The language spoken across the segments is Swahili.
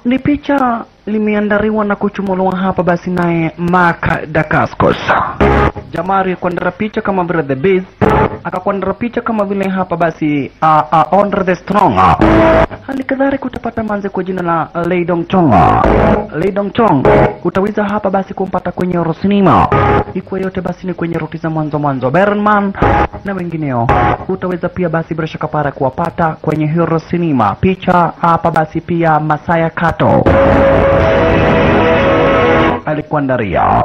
Ni picha limeandaliwa na kuchumuliwa hapa basi naye Mark Dacascos. Jamari kuandara picha kama vile The Beast, akakuandara picha kama vile hapa basi Andre the Strong. Hali kadhalika utapata manze kwa jina la Lei Dong Chong. Lei Dong Chong utaweza hapa basi kumpata kwenye Rosinima. Ikuwa yote basi ni kwenye ruti za mwanzo mwanzo. Baron na wengineo utaweza pia basi bila shaka para kuwapata kwenye Hero Cinema. Picha hapa basi pia Masaya Kato alikuandaria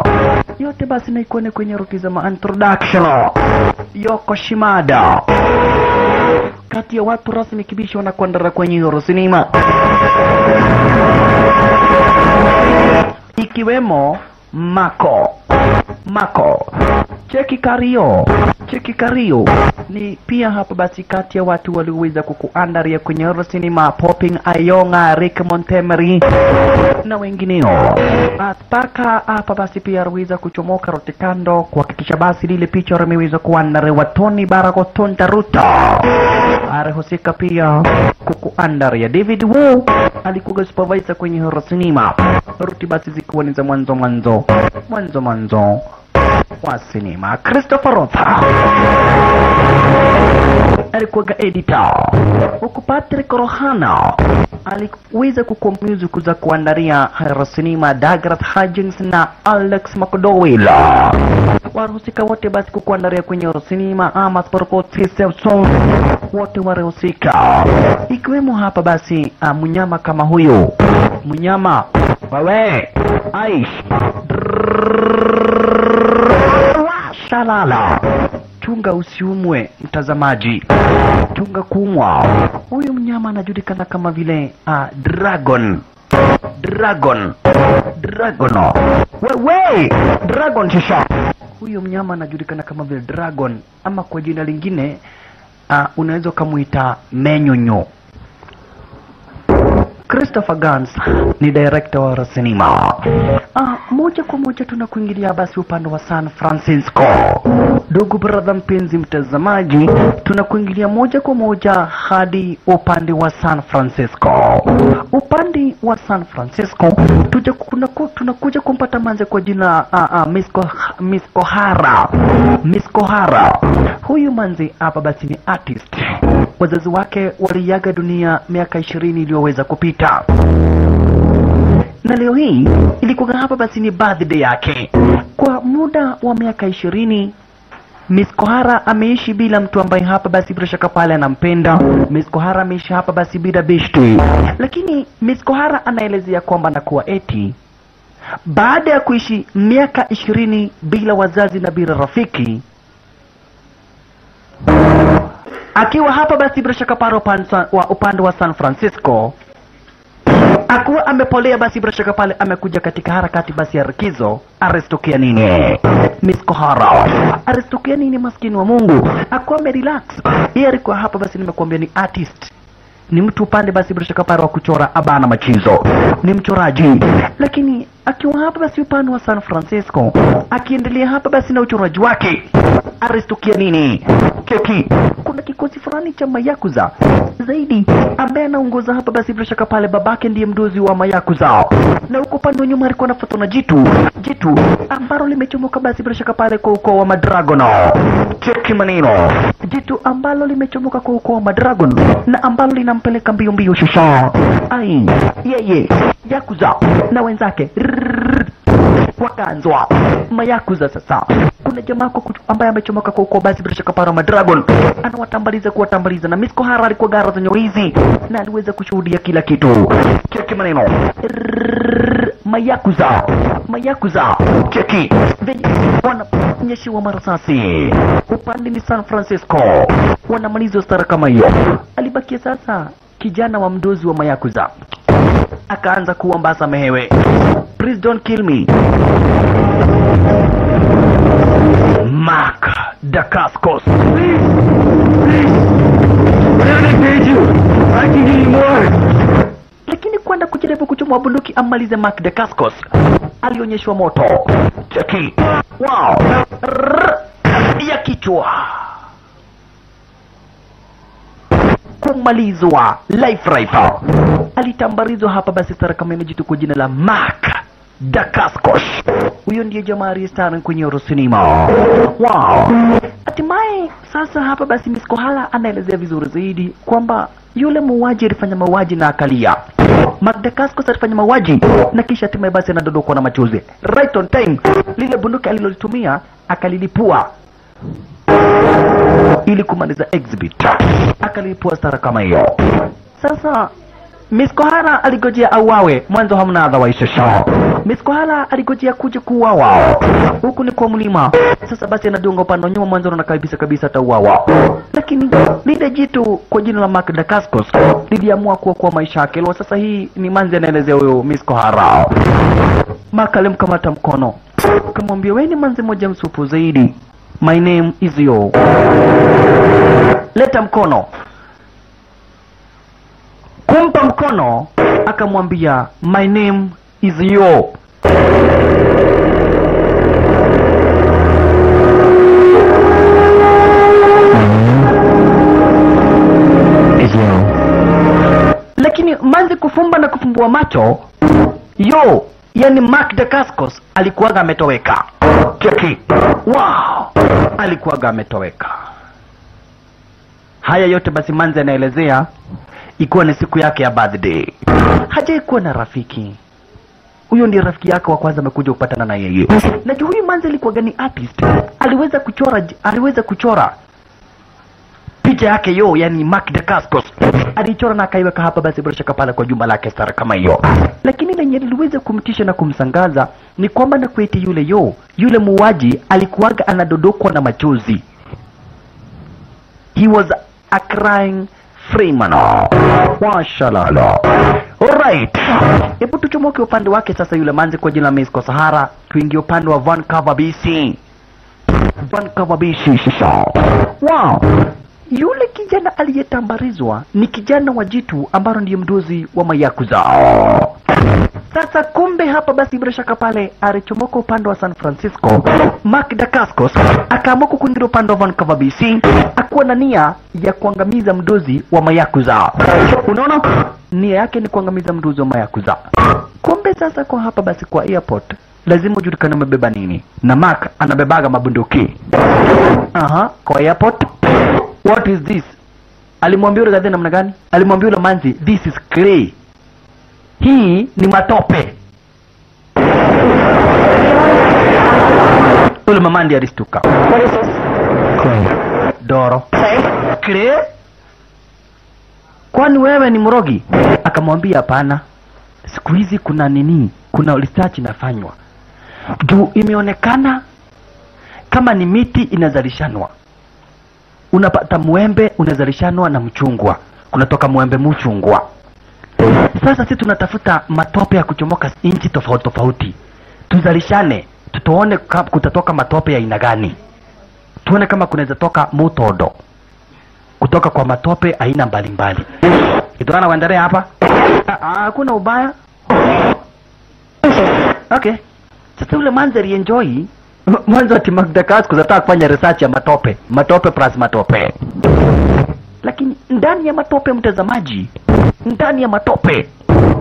yote basi na ikuone kwenye ruti za introduction. Yoko Shimada kati ya watu rasmi kibishi wanakuandaria kwenye Hero Cinema, ikiwemo Mako Cheki Kario ni pia hapa basi kati ya watu walioweza kukuandaria kwenye Hero Cinema, Popping Ayonga, Rick Montgomery na wengineo. Mpaka hapa basi pia aliweza kuchomoka rotikando kuhakikisha basi lile picha limeweza kuandariwa. Tony Barakotontaruta alihusika pia kukuandaria. David Wu alikuwa supervisor kwenye Hero Cinema. Ruti basi zikiwa ni za mwanzo mwanzo wa sinema. Christopher Rotha alikuwa editor, huku Patrick Rohana aliweza kukomusic za kuandaria Hero Cinema, Douglas Hutchins na Alex McDowell. Warahusika wote basi kukuandaria kwenye Hero Cinema, ama Sporko wote warahusika, ikiwemo hapa basi mnyama kama huyu mnyama wewe Aish Shalala. Chunga usiumwe mtazamaji, chunga kuumwa. Huyu mnyama anajulikana kama vile dragon. Wewe dragon shisha. Huyu mnyama anajulikana kama vile dragon, ama kwa jina lingine unaweza kumuita menyonyo. Christopher Gans ni director wa sinema. Moja kwa moja tunakuingilia basi upande wa San Francisco. Ndugu brother mpenzi mtazamaji, tunakuingilia moja kwa moja hadi upande wa San Francisco. Upande wa San Francisco tunakuja kumpata manze kwa jina Miss Kohara. Miss Kohara. Huyu manze hapa basi ni artist. Wazazi wake waliaga dunia miaka 20 iliyoweza kupita. Na leo hii ilikuwa hapa basi ni birthday yake. Kwa muda wa miaka 20 Miss Kohara ameishi bila mtu ambaye hapa basi bila shaka pale anampenda. Miss Kohara ameishi hapa basi bila beshte. Lakini Miss Kohara anaelezea kwamba nakuwa eti baada ya kuishi miaka 20 bila wazazi na bila rafiki, akiwa hapa basi bila shaka pale upande wa San Francisco, akuwa amepolea basi bila shaka pale amekuja katika harakati basi ya rikizo. Aristokia nini Miss Kohara? Aristokia nini maskini wa Mungu? Akuwa amerelax. Yeye alikuwa hapa basi nimekuambia ni artist, ni mtu upande basi bila shaka pale wa kuchora abana machizo, ni mchoraji. Lakini akiwa hapa basi upande wa San Francisco akiendelea hapa basi na uchoraji wake, aristokia nini? Keki kuna kikosi fulani cha mayakuza zaidi ambaye anaongoza hapa basi bila shaka pale babake ndiye mdozi wa mayakuza, na huko upande wa nyuma alikuwa anafuatwa na jitu ambalo limechomoka basi bila shaka pale kwa ukoo wa Madragon. Cheki maneno, jitu ambalo limechomoka kwa ukoo wa Madragon na ambalo linampeleka mbio mbio shusha. Ai yeye yakuza na wenzake wakaanzwa mayakuza. Sasa kuna jamaa ambaye amechomoka kwa ukoo basi bila shaka pale Madragon, anawatambaliza kuwatambaliza, na Miss Kohara alikuwa gara za nyorizi na aliweza kushuhudia kila kitu. Cheki maneno, mayakuza cheki wananyeshiwa marasasi upande ni San Francisco, wanamaliza stara kama hiyo. Alibakia sasa kijana wa mdozi wa mayakuza akaanza kuomba samehewe, please don't kill me. Mark Dacascos, please, please, I haven't paid you. I can give you more. Lakini kwenda kujaribu kuchomoa bunduki amalize Mark Dacascos, alionyeshwa moto. Cheki, wow, ya kichwa kumalizwa life rifle. Alitambarizwa hapa basi sara jitu kwa jina la Mark Dacascos. Huyo ndiye jamaa aliyestar kwenye Euro Cinema. Wow. Hatimaye sasa hapa basi Miss Kohala anaelezea vizuri zaidi kwamba yule muuaji alifanya mauaji na akalia. Mark Dacascos alifanya mauaji na kisha hatimaye basi anadondokwa na machozi. Right on time, lile bunduki alilolitumia akalilipua ili kumaliza exhibit. Akalipua stara kama hiyo. Sasa Miss Kohara aligojea auawe, mwanzo hamna otherwise show. Miss Kohara aligojea kuja kuuawa. Huku ni kwa mlima. Sasa basi anadunga upande wa nyuma, mwanzo na kabisa kabisa atauawa. Lakini lile jitu kwa jina la Mark Dacascos liliamua kuokoa maisha yake. Leo sasa hii ni manzi anaelezea huyo Miss Kohara. Mark alimkamata mkono, akamwambia wewe ni manzi moja msupu zaidi. My name is Yo. Leta mkono. Kumpa mkono akamwambia my name is Yo. Is Yo. Lakini manzi kufumba na kufumbua macho, Yo, yani Mark Dacascos alikuwaga ametoweka. Cheki. Wow, alikuwaga ametoweka. Haya yote basi manzi anaelezea ikiwa ni siku yake ya birthday. Hajaikuwa na rafiki. Huyo ndiye rafiki yake wa kwanza amekuja kupatana na yeye. Na juu huyu manzi alikuwa gani artist, aliweza kuchora picha yake yo, yani Mark Dacascos. Alichora na akaiweka hapa basi bila shaka pale kwa jumba lake stara kama hiyo. Lakini lenye liliweza kumtisha na kumsangaza ni kwamba na kweti yule yo, yule muuaji alikuwaga anadodokwa na machozi. He was a crying Freeman. Washalala. Alright. Hebu tuchomoke upande wake sasa yule manzi kwa jina la Miss Sahara, tuingie upande wa Vancouver BC. Vancouver BC sasa. Wow. Yule kijana aliyetambarizwa ni kijana wa jitu ambalo ndiye mdozi wa mayakuza. Sasa kumbe hapa basi bila shaka pale alichomoka upande wa San Francisco. Mark Dacascos akaamua kuingia upande wa Vancouver BC akuwa na nia ya kuangamiza mdozi wa mayakuza. Unaona? Nia yake ni kuangamiza mdozi wa mayakuza. Kumbe sasa kwa hapa basi kwa airport lazima ujulikane umebeba nini. Na Mark anabebaga mabunduki. Aha, kwa airport. What is this? Alimwambia yule gadhi namna gani? Alimwambia yule manzi, this is clay. Hii ni matope. Yule mama ndiye alistuka. What is this? Clay. Doro. Clay? Clay? Kwani wewe ni mrogi? Akamwambia hapana. Siku hizi kuna nini? Kuna research inafanywa. Juu imeonekana kama ni miti inazalishanwa. Unapata muembe unazalishanwa na mchungwa. Kunatoka muembe mchungwa. Sasa sisi tunatafuta matope ya kuchomoka inchi tofauti tofauti. Tuzalishane, tutoone kutatoka matope ya aina gani. Tuone kama kunaweza toka mutodo kutoka kwa matope aina mbalimbali. Kitwana waendelea hapa? Hakuna ubaya. Okay. Sasa yule manzi enjoy mwanzo ati Mark Dacascos anataka kufanya research ya matope, matope plus matope. Lakini ndani ya matope mtazamaji, ndani ya matope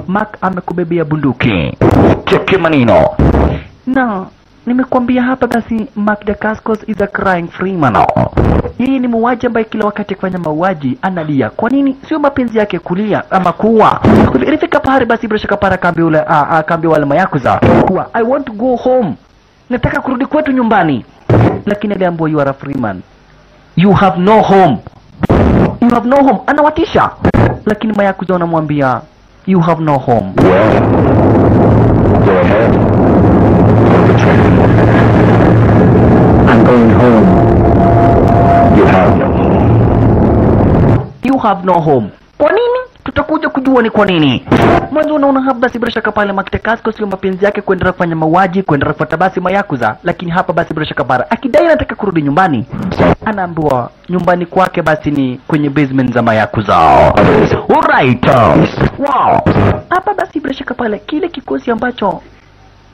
Mark amekubebea bunduki. Cheki manino. Na nimekuambia hapa basi Mark Dacascos is a crying freeman. Yeye ni muuaji ambaye kila wakati akifanya mauaji analia. Kwa nini? Sio mapenzi yake kulia ama kuua. Ilifika pahali basi bila shaka para kambi ule kambi wale mayakuza kuwa I want to go home. Nataka kurudi kwetu nyumbani. Lakini aliambiwa you are a free man. You have no home. You have no home. Anawatisha. Lakini mayakuza wanamwambia you have no home. Well, go ahead. I'm going home. You have no home. You have no home. Kwa nini? Tutakuja kujua ni kwa nini. Mwanzo unaona hapa basi bila shaka pale Mark Dacascos sio mapenzi yake kuendelea kufanya mauaji, kuendelea kufuata basi mayakuza, lakini hapa basi bila shaka bara akidai anataka kurudi nyumbani, anaambiwa nyumbani kwake basi ni kwenye basement za mayakuza. Alright. Wow. Hapa basi bila shaka pale kile kikosi ambacho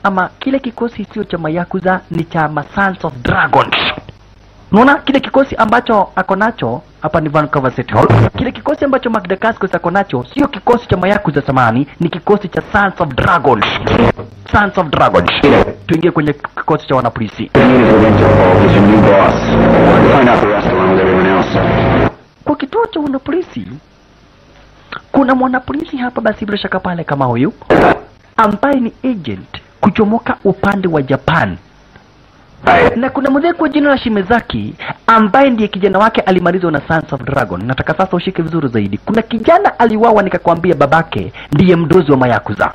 ama kile kikosi sio cha mayakuza ni cha Sons of Dragons. Unaona kile kikosi ambacho ako nacho hapa ni Vancouver City Hall. Kile kikosi ambacho Mark Dacascos ako nacho sio kikosi cha Mayakuza samani, ni kikosi cha Sons of Dragons. Sons of Dragons. Tuingie kwenye kikosi cha wanapolisi. Kwa kituo cha wanapolisi kuna mwanapolisi hapa basi bila shaka pale kama huyu ambaye ni agent kuchomoka upande wa Japan. Na kuna mzee kwa jina la Shimezaki ambaye ndiye kijana wake alimalizwa na Sons of Dragon. Nataka sasa ushike vizuri zaidi. Kuna kijana aliuawa nikakwambia babake ndiye mdozi wa Mayakuza.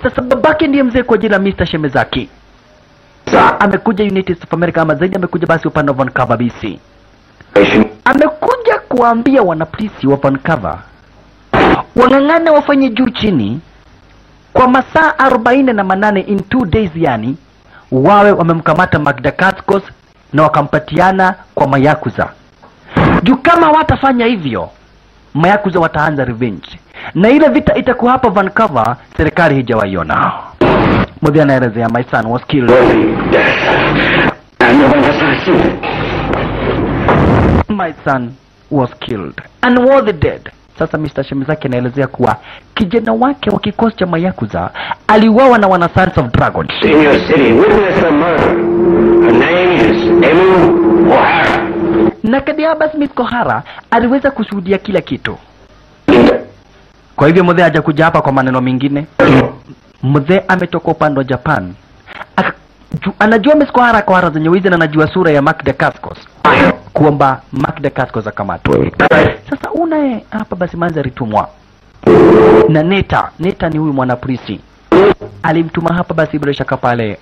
Sasa babake ndiye mzee kwa jina Mr. Shimezaki. Amekuja United States of America, ama zaidi amekuja basi upande wa Vancouver BC. Amekuja kuambia wanapolisi wa Vancouver wang'ang'ane wafanye juu chini kwa masaa 48 in 2 days, yani wawe wamemkamata Mark Dacascos na wakampatiana kwa Mayakuza. Juu kama watafanya hivyo, Mayakuza wataanza revenge. Na ile vita itakuwa hapa Vancouver, serikali hijawaiona. Mmoja anaelezea, my son was killed. My son was killed and was dead. Sasa Mr. Shimezaki anaelezea kuwa kijana wake wa kikosi cha Mayakuza aliuawa na wana Sons of Dragons. In your city, witness the murder. Her name is Emu O'Hara. Na Kadiaba Smith Kohara aliweza kushuhudia kila kitu. Kwa hivyo mzee hajakuja hapa kwa maneno mengine. Mzee ametoka upande wa Japan. Anajua Miss Kohara kwa hara zenye wizi na anajua sura ya Mark Dacascos, kwamba Mark Dacascos akamatwe. Sasa unaye hapa basi manzi alitumwa na Neta. Neta ni huyu mwanapolisi alimtuma hapa basi bila shaka pale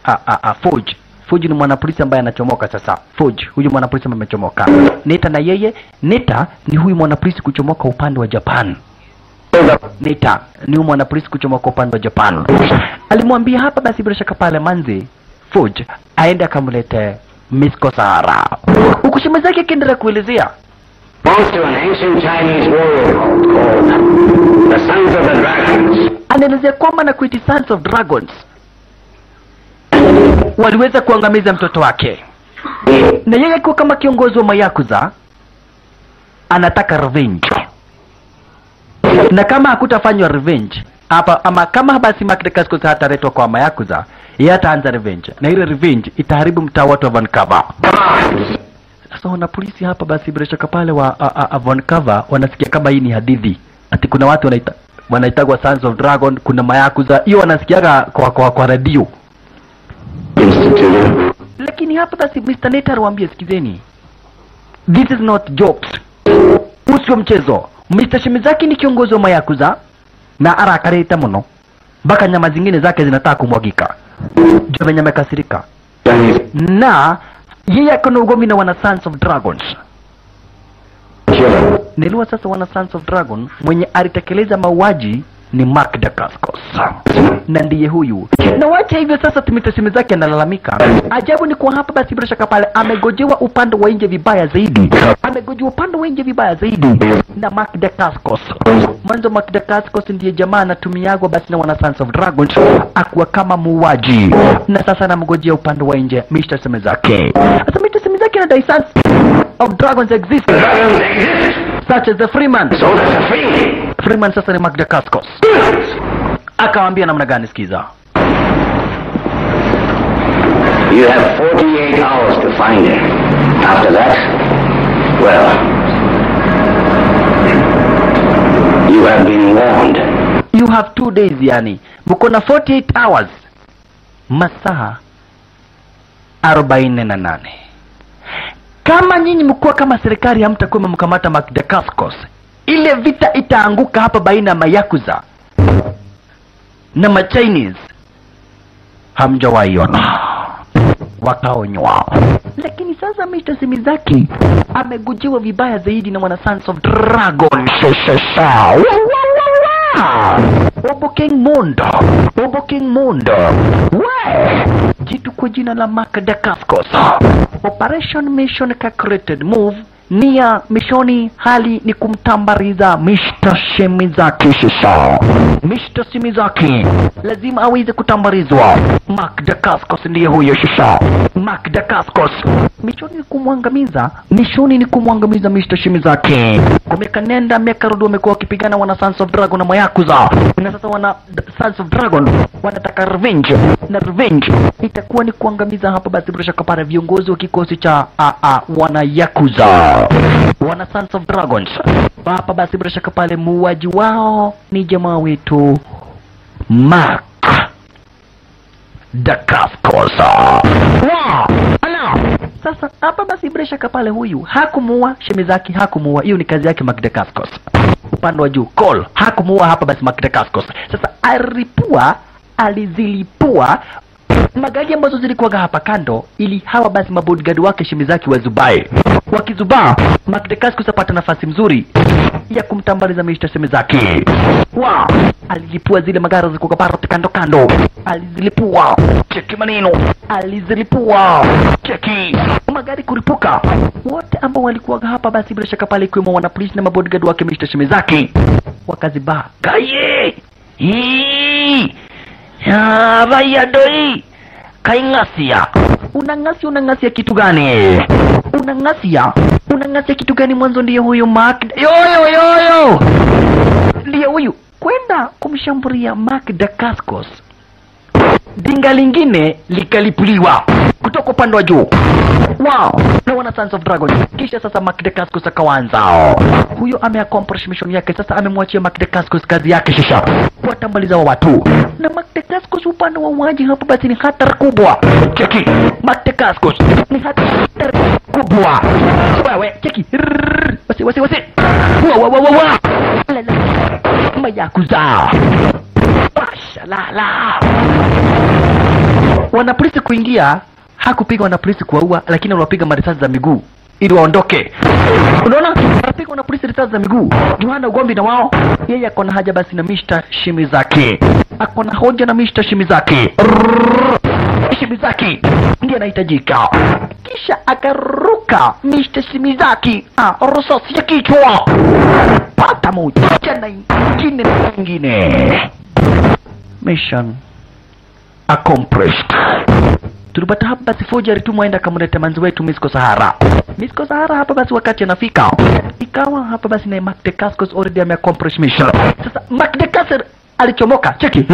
Forge. Forge ni mwanapolisi ambaye anachomoka sasa. Forge huyu mwanapolisi ambaye amechomoka. Neta na yeye, Neta ni huyu mwanapolisi kuchomoka upande wa Japan. Neta ni huyu mwanapolisi kuchomoka upande wa Japan. Alimwambia hapa basi bila shaka pale manzi Forge aende akamlete Miss Kosara. Huku Shimezaki akiendelea kuelezea to an ancient Chinese warrior called the Sons of the Dragons. Anaelezea kwamba na kuiti Sons of Dragons waliweza kuangamiza mtoto wake. Na yeye kwa kama kiongozi wa Mayakuza anataka revenge. Na kama hakutafanywa revenge hapa, ama kama basi Mark Dacascos hataletwa kwa Mayakuza, yeye ataanza revenge. Na ile revenge itaharibu mtaa wote wa Vancouver. Sasa wana polisi hapa basi bila shaka pale wa Vancouver wanasikia kama hii ni hadithi. Ati kuna watu wanaitagwa Sons of Dragon, kuna Mayakuza. Hiyo wanasikiaga kwa radio. Lakini hapa basi Mr. Neta aliwaambia, sikizeni, this is not jokes. Usio mchezo. Mr. Shimezaki ni kiongozi wa Mayakuza na arakareta mno. Mpaka nyama zingine zake zinataka kumwagika. Juu venye amekasirika. Na yeye akona ugomvi na wana Sons of Dragons. Niliwa sasa wana Sons of Dragon mwenye alitekeleza mauaji ni Mark Dacascos. Na ndiye huyu. Na wacha hivyo sasa Mr. Shimezaki analalamika. Ajabu ni kwa hapa basi bila shaka pale amegojewa upande wa nje vibaya zaidi. Amegojewa upande wa nje vibaya zaidi na Mark Dacascos. Mwanzo Mark Dacascos ndiye jamaa anatumiagwa basi na wana Sons of Dragons akuwa kama muuaji. Na sasa anamgojea upande wa nje Mr. Shimezaki. Sasa Mr. Shimezaki anadai Sons of Dragons exist. Dragons exist. Such as the Freeman. So that's a Freeman. Freeman sasa ni Mark Dacascos. Akawaambia namna gani? Sikiza. You have 48 hours to find her. After that, well, you have been warned. You have 2 days, yani. Mko na 48 hours. Masaa 48. Kama nyinyi mkuwa kama serikali hamtakuwa mmemkamata Mark Dacascos, ile vita itaanguka hapa baina ya Mayakuza na ma-Chinese. Hamjawaiona. Wakaonywa. Lakini sasa Mr. Shimezaki amegujiwa vibaya zaidi na wana Sons of Dragon. Obo King Mondo. Obo King Mondo. We jitu kwa jina la Mark Dacascos. Operation Mission Calculated Move Nia mishoni hali ni kumtambariza Mr. Shimizaki shisha. Mr. Shimizaki lazima aweze kutambarizwa. Mark Dacascos ndiye huyo shisha. Mark Dacascos mishoni ni kumwangamiza, mishoni ni kumwangamiza Mr. Shimizaki. Kwa miaka nenda miaka rudi wamekuwa wakipigana wana Sons of Dragon na Mayakuza, na sasa wana Sons of Dragon wanataka revenge, na revenge itakuwa ni kuangamiza hapa basi bila shaka pale viongozi wa kikosi cha wana Yakuza, wana Sons of Dragons. Hapa basi bila shaka pale muuaji wao ni jamaa wetu Mark Dacascos. Wow! Ala! Sasa hapa basi bila shaka pale huyu hakumuua Shimizaki, hakumuua. Hiyo ni kazi yake Mark Dacascos. Upande wa juu Cole hakumuua hapa basi Mark Dacascos. Sasa alipua, alizilipua magari ambazo zilikuwa hapa kando ili hawa basi mabodyguard wake Shimizaki wazubae. Wakizubaa, Mark Dacascos apata nafasi mzuri ya kumtambaliza Mr. Shimizaki. Wow! Alizilipua zile magari zilikuwa pale kando kando. Alizilipua. Cheki maneno. Alizilipua. Cheki. Magari kulipuka. Wote ambao walikuwa hapa basi bila shaka pale ikiwemo wana polisi na mabodyguard wake Mr. Shimizaki wakazibaa. Kaye! Hii! Ya vaya doi. Kaingasia. Unangasia, unangasia kitu gani? Unangasia. Unangasia kitu gani? Mwanzo ndiye huyu Mark. Yoyo yoyo. Ndiye huyu kwenda kumshambulia Mark Dacascos. Dinga lingine likalipuliwa kutoka upande wa juu. Wow, na wana Sons of Dragon. Kisha sasa Mark Dacascos akaanza. Huyo ameaccomplish mission yake. Sasa amemwachia Mark Dacascos kazi yake shisha, kuwatambaliza wa watu. Na Mark Dacascos upande wa uaji hapo basi ni hatari kubwa. Cheki, Mark Dacascos ni hatari kubwa. Wewe cheki. Wasi wasi wasi. Wa wa wa wa. La la. Mayakuza. Washa la la. Wanapolisi kuingia, hakupiga wanapolisi kuwaua, lakini waliwapiga marisasi za miguu ili waondoke. Unaona? Wanapiga wanapolisi risasi za miguu. Johanna ugomvi na wao. Yeye akona haja basi na Mr. Shimizaki. Akona hoja na Mr. Shimizaki. Shimizaki ndiye anahitajika. Kisha akaruka Mr. Shimizaki, risasi ya kichwa. Pata moja na nyingine na nyingine. Mission accomplished. Tulipata hapa basi forgery tu mwenda kamleta manzi wetu Misko Sahara. Misko Sahara hapa basi wakati anafika ikawa hapa basi na Mark Dacascos already ameaccomplish mission. Sasa Mark Dacascos alichomoka, cheki.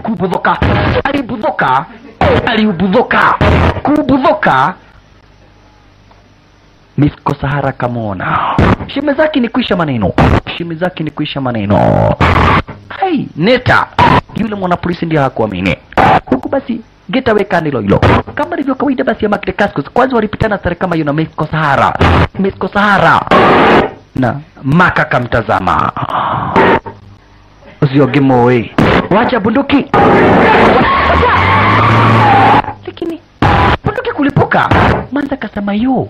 Kubudhoka. Alibudhoka. Aliubudhoka. Kubudhoka. Misko Sahara kamuona. Shimizaki ni kuisha maneno. Shimizaki ni kuisha maneno. Hey, neta. Yule mwana polisi ndiye hakuamini. Huku basi getaway kanilo hilo. Kama ilivyo kawaida basi ya Mark Dacascos, kwanza walipitana sare kama yuna Misko Sahara. Misko Sahara. Na Mark akamtazama. Usiogimoe. Wacha bunduki. Lakini bunduki kulipuka. Manza kasema yo.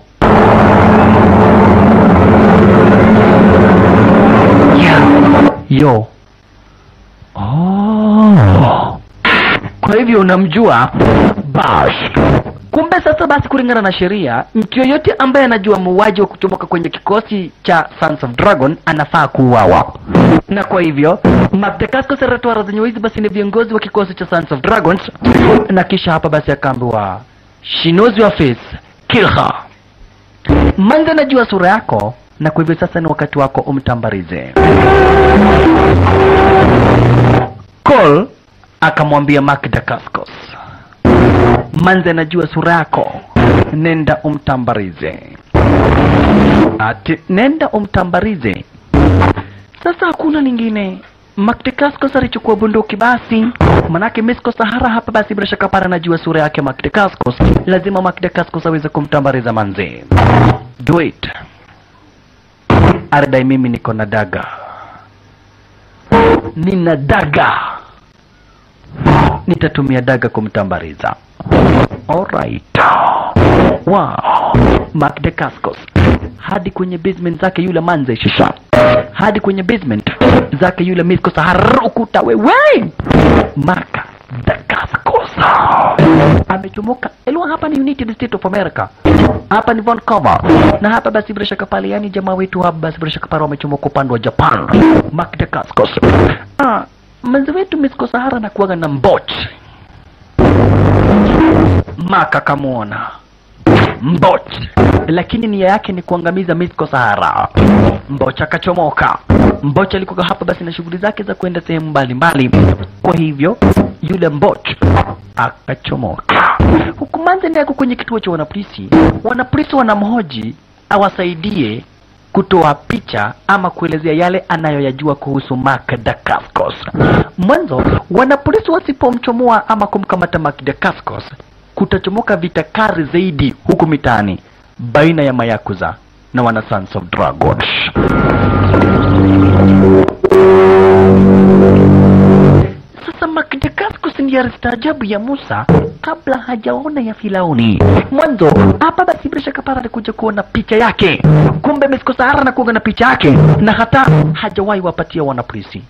Yo. Oh. Kwa hivyo unamjua Bash. Kumbe sasa basi kulingana na sheria, mtu yoyote ambaye anajua muuaji wa kuchomoka kwenye kikosi cha Sons of Dragon anafaa kuuawa. Na kwa hivyo Mark Dacascos alitoa zenye hizi basi ni viongozi wa kikosi cha Sons of Dragons, na kisha hapa basi akaambiwa she knows your face, kill her. Manza anajua sura yako, na kwa hivyo sasa ni wakati wako umtambarize. Cole akamwambia Mark Dacascos, Manze anajua sura yako, nenda umtambarize. Ati nenda umtambarize. Sasa hakuna lingine. Mark Dacascos alichukua bunduki basi, manake Misko Sahara hapa basi bila shaka para anajua sura yake Mark Dacascos. Lazima Mark Dacascos aweze kumtambariza Manze. Do it. Aridai mimi niko na daga. Nina daga. Nitatumia daga kumtambariza. Alright. Wow. Mark Dacascos hadi kwenye basement zake yule Manze shisha. Hadi kwenye basement zake yule Misko Sahara ukuta wewe. Mark Dacascos Amechomoka. Elwa hapa ni United States of America. Hapa ni Vancouver. Na hapa basi bila shaka pale yani jamaa wetu hapa basi bila shaka pale wamechomoka upande wa Japan. Mark Dacascos. Mzee wetu Misko Sahara na kuaga na Mboch. Mark akamuona Mboch, lakini nia yake ni kuangamiza Misko Sahara. Mboch akachomoka. Mboch alikuwa hapa basi na shughuli zake za kwenda sehemu mbalimbali. Kwa hivyo yule Mboch akachomoka. Huku Manze ndiye kwenye kituo cha wanapolisi. Wanapolisi wanamhoji awasaidie kutoa picha ama kuelezea yale anayoyajua kuhusu Mark Dacascos. Mwanzo wanapolisi wasipomchomoa ama kumkamata Mark Dacascos, kutachomoka vita kali zaidi huku mitaani baina ya mayakuza na wana Sons of Dragons. Sasa Mark Dacascos ndiye alistaajabu ya Musa kabla hajaona ya Firauni. Mwanzo hapa basi bila shaka para alikuja kuona picha yake. Kumbe Misko Sahara na kuona picha yake na hata hajawahi wapatia wanapolisi.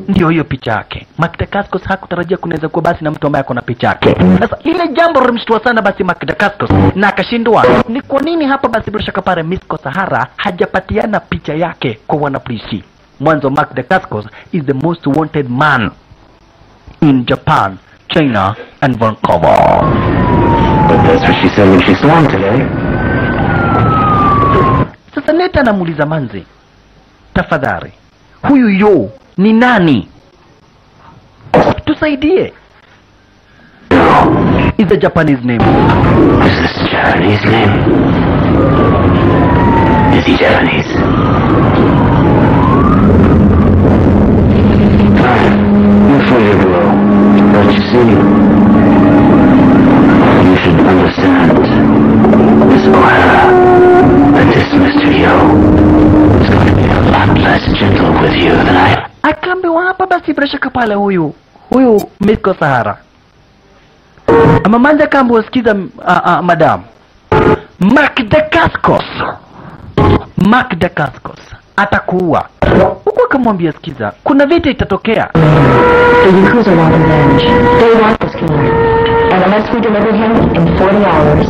Ndio hiyo picha yake. Mark Dacascos hakutarajia kunaweza kuwa basi na mtu ambaye akona picha yake. Sasa ile jambo limshtua sana basi Mark Dacascos na akashindwa ni kwa nini hapa basi bila shaka pale Misko Sahara hajapatiana picha yake kwa wanapolisi. Mwanzo Mark Dacascos is the most wanted man in Japan, China and Vancouver. But that's what she said when she saw him today. Sasa Neta anamuuliza Manzi, tafadhali, huyu yo ni nani? Tusaidie. Is the Japanese name. Is this Japanese name? Is he Japanese? You're free to go. But you see, you should understand, Miss O'Hara, that this Mr. Yo is going to be a lot less gentle with you than I. Akaambiwa hapa basi bila shaka pale huyu Misko Sahara. Ama Manzi akaambiwa sikiza, madam, Mark Dacascos, Mark Dacascos atakuua. Huku akamwambia sikiza, kuna vita itatokea. The Yakuza want revenge. They want this killer. And unless we deliver him in 40 hours,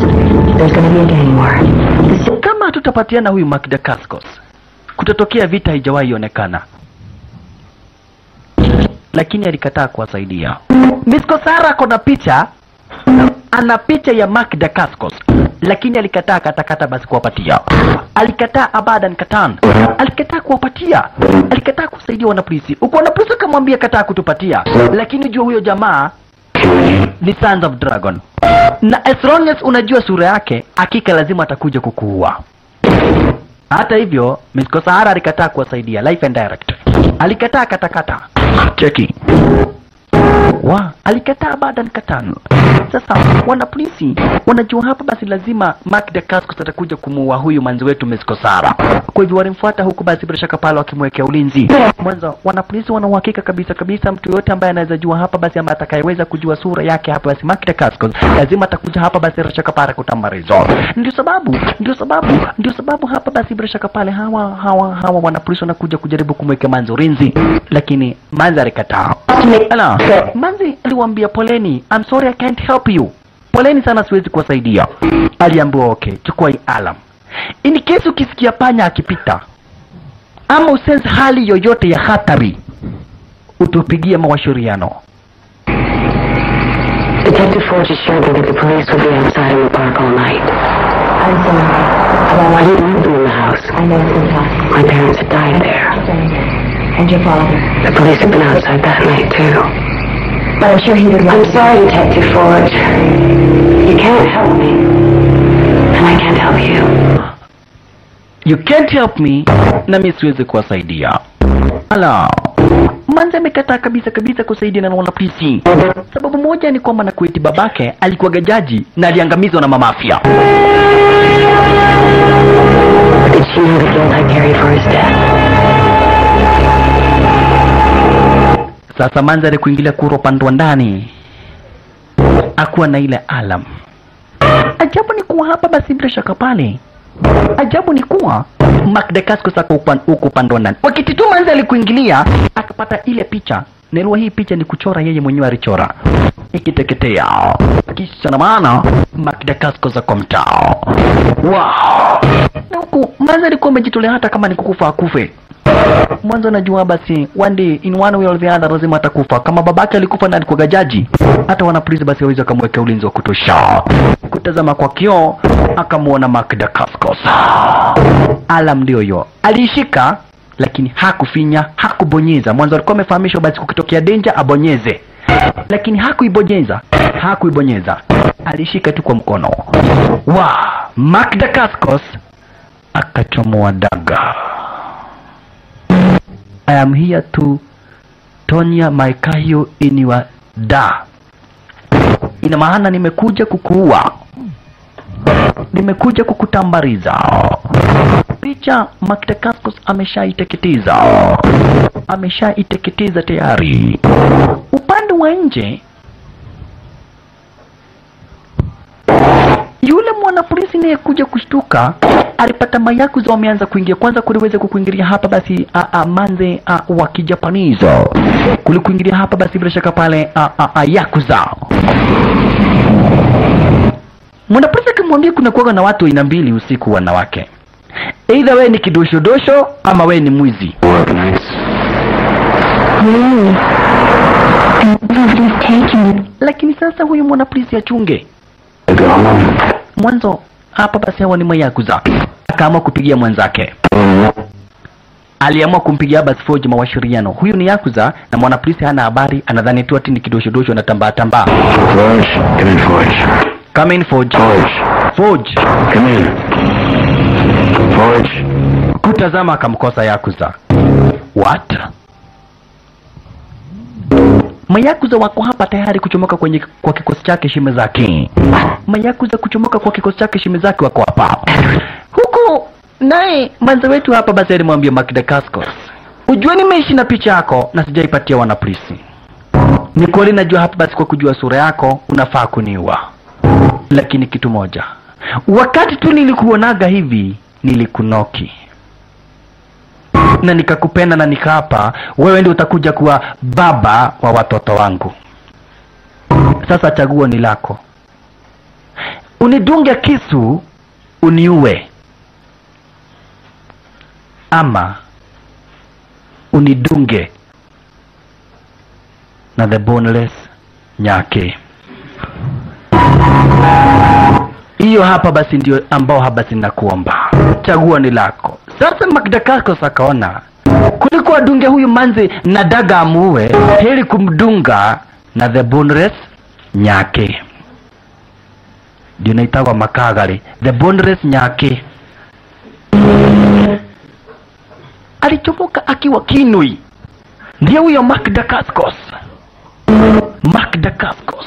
there's going to be a gang war. Kama hatutapatiana huyu Mark Dacascos, kutatokea vita haijawahi onekana. Lakini alikataa kuwasaidia. Misko Sahara kona picha, ana picha ya Mark Dacascos, lakini alikataa katakata basi kuwapatia. Alikataa abadan katan. Alikataa kuwapatia. Alikataa kusaidia wanapolisi. Uko wanapolisi akamwambia kataa kutupatia. Lakini jua huyo jamaa ni Sons of Dragon. Na as long as unajua sura yake, hakika lazima atakuja kukuua. Hata hivyo, Misko Sahara alikataa kuwasaidia life and direct. Alikataa katakata. Cheki. Wa, alikataa baada katano. Sasa wanapolisi wanajua hapa basi lazima Mark Dacascos atakuja kumuua huyu manzi wetu Misko Sahara. Kwa hivyo walimfuata huku basi bila shaka pale wakimwekea ulinzi. Mwanzo wanapolisi wana uhakika kabisa kabisa mtu yote ambaye anaweza jua hapa basi ama atakayeweza kujua sura yake hapa basi Mark Dacascos lazima atakuja hapa basi bila shaka pale kutambarizwa. Ndio sababu hapa basi bila shaka pale hawa wanapolisi wanakuja kujaribu kumwekea manzi ulinzi, lakini manzi alikataa. Ala, Manzi aliwaambia poleni, I'm sorry I can't help you. Poleni sana siwezi kuwasaidia. Aliambiwa okay, chukua hii alarm. In case ukisikia panya akipita ama usense hali yoyote ya hatari, utupigie mawasiliano. Detective Forge assured me that the police would be outside in the park all night. I'm sorry. I didn't want them in the house. I know it's impossible. My parents had died there. And your father. The police had been outside that night too. But I'm sure he would. I'm sorry, Detective Forge. You can't help me. And I can't help you. You can't help me, na mimi siwezi kuwasaidia. Ala. Manzi amekataa kabisa kabisa kusaidia na wanapolisi. Sababu moja ni kwamba na kuiti babake alikuwa jaji na aliangamizwa na mamafia. Did she know the guilt I carry for his death? Sasa Manzi alikuingilia kuro upande wa ndani, akuwa na ile alarm. Ajabu ni kuwa hapa basi bila shaka pale, ajabu ni kuwa Mark Dacascos ako huko upande wa ndani. Wakati tu Manzi alikuingilia akapata ile picha Nilikuwa hii picha ni kuchora, yeye mwenyewe alichora ikiteketea. Kisha na maana Mark Dacascos za kwa mtao. Wow. Na huku Manze alikuwa amejitolea hata kama ni kukufa akufe. Mwanzo najua basi one day in one way or the other lazima atakufa. Kama babake alikufa na alikuwa jaji, hata wana polisi basi waweza kumwekea ulinzi wa kutosha. Kutazama kwa kioo akamuona Mark Dacascos. Alam ndio hiyo. Alishika lakini hakufinya, hakubonyeza. Mwanzo alikuwa amefahamishwa basi kukitokea danger abonyeze, lakini hakuibonyeza, hakuibonyeza. Alishika tu kwa mkono. Wa Mark Dacascos akachomoa daga. I am here to tonya my kahio in your da. Ina maana nimekuja kukuua, nimekuja kukutambariza. Picha Mark Dacascos ameshaiteketeza, ameshaiteketeza tayari. Upande wa nje yule mwana polisi naye kuja kushtuka alipata mayakuza wameanza kuingia. Kwanza kuliweza kukuingilia hapa basi manze wa Kijapanizo, kulikuingilia hapa basi bila shaka pale yakuza. Mwana polisi akimwambia kuna kuwaga na watu aina mbili usiku, wanawake, either wewe ni kidoshodosho ama wewe ni mwizi. Lakini sasa huyu mwana polisi achunge mwanzo hapa basi hawa ni mayakuza. Akaamua kupigia mwenzake. Aliamua kumpigia basi Forge mawasiliano. Huyu ni yakuza na mwana polisi hana habari, anadhani tu ati ni kidoshodosho na tambaa tambaa. Forge, come in Forge. Come in Forge. Forge. Forge. Come in. Forge. Kutazama akamkosa yakuza. What? Mayakuza wako hapa tayari kuchomoka kwenye kwa kikosi chake Shimezaki. Mayakuza kuchomoka kwa kikosi chake Shimezaki wako hapa. Huku naye manza wetu hapa basi alimwambia Mark Dacascos, ujue nimeishi na picha yako na sijaipatia wana polisi. Ni kweli najua hapa basi kwa kujua sura yako unafaa kuniua. Lakini kitu moja, wakati tu nilikuonaga hivi nilikunoki na nikakupenda na nikaapa wewe ndio utakuja kuwa baba wa watoto wangu. Sasa chaguo ni lako, unidunge kisu uniue ama unidunge na the boneless nyake. Hiyo hapa basi ndio ambao hapa basi nakuomba, chaguo ni lako. Sasa Mark Dacascos akaona kuliko adunge huyu manzi na daga amuue, heri kumdunga na the boneless nyake. Ndio naitagwa makagari, the boneless nyake. Alichomoka akiwa kinui. Ndiye huyo Mark Dacascos. Mark Dacascos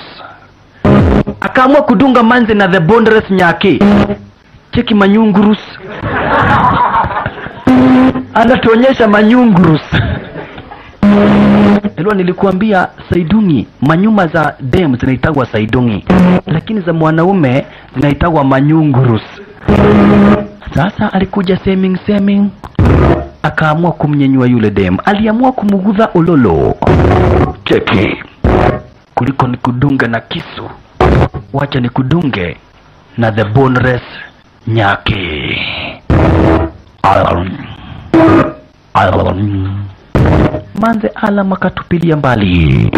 akaamua kudunga manzi na the boneless nyake. Cheki manyungurus. Anatuonyesha manyungurus. Elwa nilikuambia saidungi, manyuma za dem zinaitagwa saidungi, lakini za mwanaume zinaitagwa manyungurus. Sasa alikuja seming seming, akaamua kumnyenyua yule dem. Aliamua kumugudha ololo. Cheki, kuliko nikudunge na kisu, wacha nikudunge na the boneless nyake. Manze alam akatupilia mbali.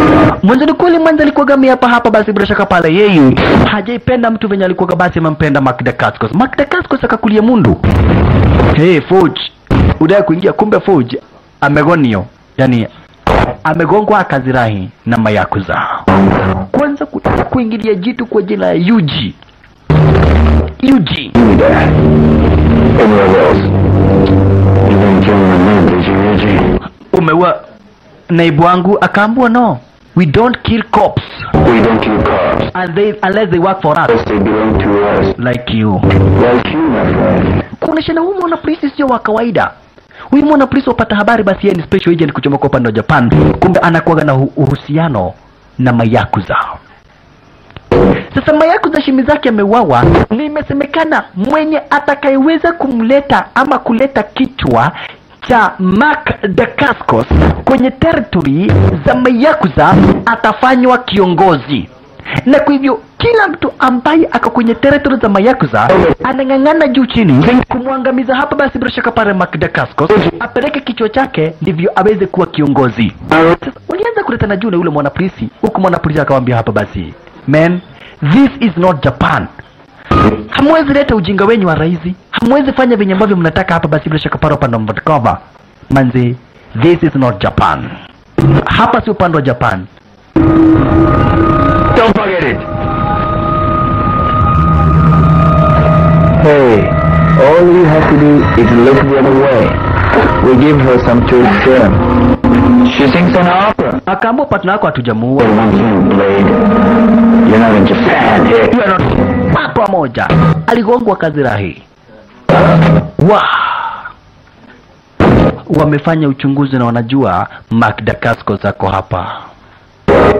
Mwanzo ni kweli manze alikuwa gamia hapa hapa basi bila shaka pale yeye hajaipenda mtu venye alikuwa basi amempenda Mark Dacascos. Mark Dacascos akakulia mundu. Hey Forge, udai kuingia, kumbe Forge amegonio, yani amegongwa akazirahi na mayakuza. Kwanza kuingilia jitu kwa jina ya Yuji. Yuji. Umeua naibu wangu. Akaambiwa no, we don't kill cops. We don't kill cops. And they, unless they work for us. They belong to us. Like you. Like you, my friend. Kuoneshana huyu mwana polisi sio wa kawaida. Huyu mwana polisi wapata habari basi yeye ni special agent kuchomoka upande wa Japan. Kumbe anakuwa na uhusiano na mayakuza. Sasa mayakuza Shimizaki ameuawa, na imesemekana mwenye atakayeweza kumleta ama kuleta kichwa cha Mark Dacascos kwenye territory za Mayakuza atafanywa kiongozi. Na kwa hivyo kila mtu ambaye ako kwenye territory za Mayakuza anang'ang'ana juu chini kumwangamiza hapa basi bila shaka pale Mark Dacascos apeleke kichwa chake ndivyo aweze kuwa kiongozi. Sasa walianza kuletana juu na yule mwanapolisi, huku mwanapolisi akamwambia hapa basi, man, this is not Japan. Hamwezi leta ujinga wenyu wa raizi, hamwezi fanya venye ambavyo mnataka hapa basi bila shaka pale upande wa Vancouver. Manzi, this is not Japan. Hapa si upande wa Japan. Don't forget it. Hey, all you have to do is look the other way. We give her some truth serum. She sings an opera. Akaamua partner wako hatujamuua. Blade. You're not in Japan. You are not. Papa moja aligongwa kazirahi. Wa wamefanya uchunguzi na wanajua Mark Dacascos ako hapa.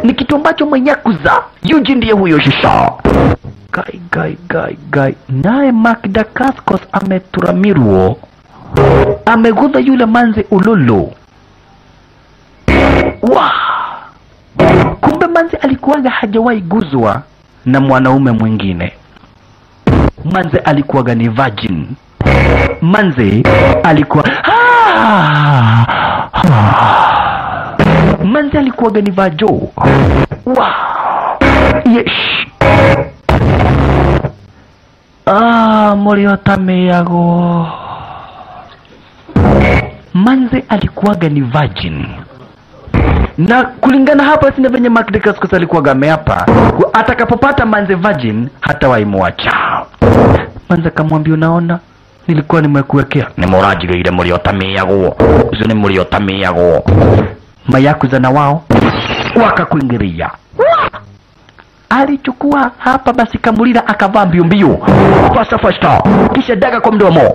Ni kitu ambacho Mayakuza Yuji ndiye huyo shisha. Gai gai gai gai. Naye Mark Dacascos ameturamirwo. Amegudha yule manzi ululu. Wa kumbe manzi alikuwaga hajawahi guzwa na mwanaume mwingine. Manzi alikuwaga ni virgin. Manzi alikuwa manzi alikuwaga ni vajo. Wa yes. Ah, moriotame yago. Manzi alikuwaga ni virgin. Na kulingana hapa sina venye Mark Dacascos alikuwaga ameapa, atakapopata manze virgin hatawahi muacha. Manze akamwambia, unaona nilikuwa nimekuwekea ni murajigeire muriotamiagwo ucio ni muriotamiagwo. Mayakuza na wao wakakuingiria. Alichukua hapa basi kamulira akavaa mbio mbio fasta fasta, kisha daga kwa mdomo.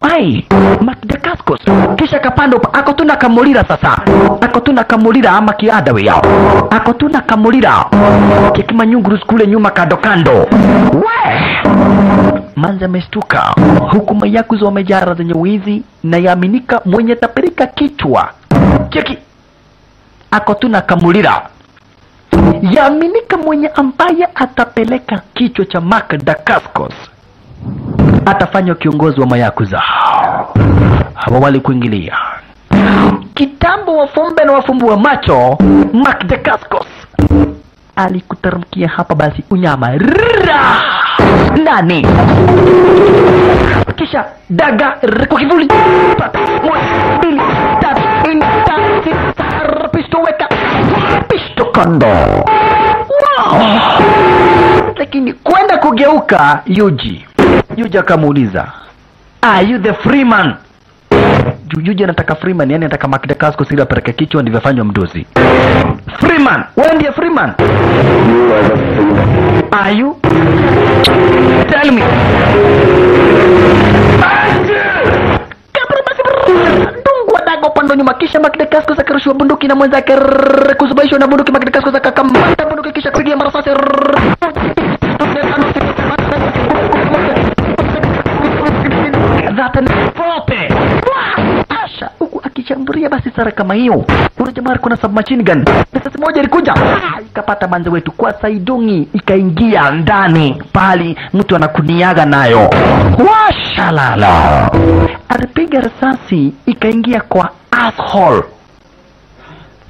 Ai, Mark Dacascos kisha kapanda akotuna kamulira sasa. Akotuna kamulira ama kiada we yao. Akotuna kamulira kikima nyunguru kule nyuma kando kando. We manza amestuka huku Mayakuza wamejaa zenye wizi na yaaminika mwenye tapirika kichwa. Cheki akotuna kamulira. Yaaminika mwenye ambaye atapeleka kichwa cha Mark Dacascos atafanywa kiongozi wa Mayakuza. Hawa walikuingilia kitambo, wafumbe na wafumbue macho. Mark Dacascos alikuteremkia hapa basi unyama ra nani, kisha daga kwa kivuli. 1 2 3 4 5 pisto weka pisto kando. Wow. Lakini kwenda kugeuka Yuji akamuuliza, are you the free man? Yuji anataka free man, yani anataka Mark Dacascos ili apeleke kichwa ndivyo afanywe mdozi. Free man, wewe ndiye free man? You are the free man. Are you? Tell me. Dungwa dago pando nyuma, kisha Mark Dacascos akarushiwa bunduki na mwenzake kuzubaishwa na bunduki. Mark Dacascos akakamata bunduki kisha kupiga marasasi. Asha huku akishambulia basi sara kama hiyo. Kuna jamaa kuna submachine gun. Risasi moja ilikuja ikapata manze wetu kwa saidongi, ikaingia ndani pali mtu anakuniaga nayo. Washalala. Alipiga risasi ikaingia kwa asshole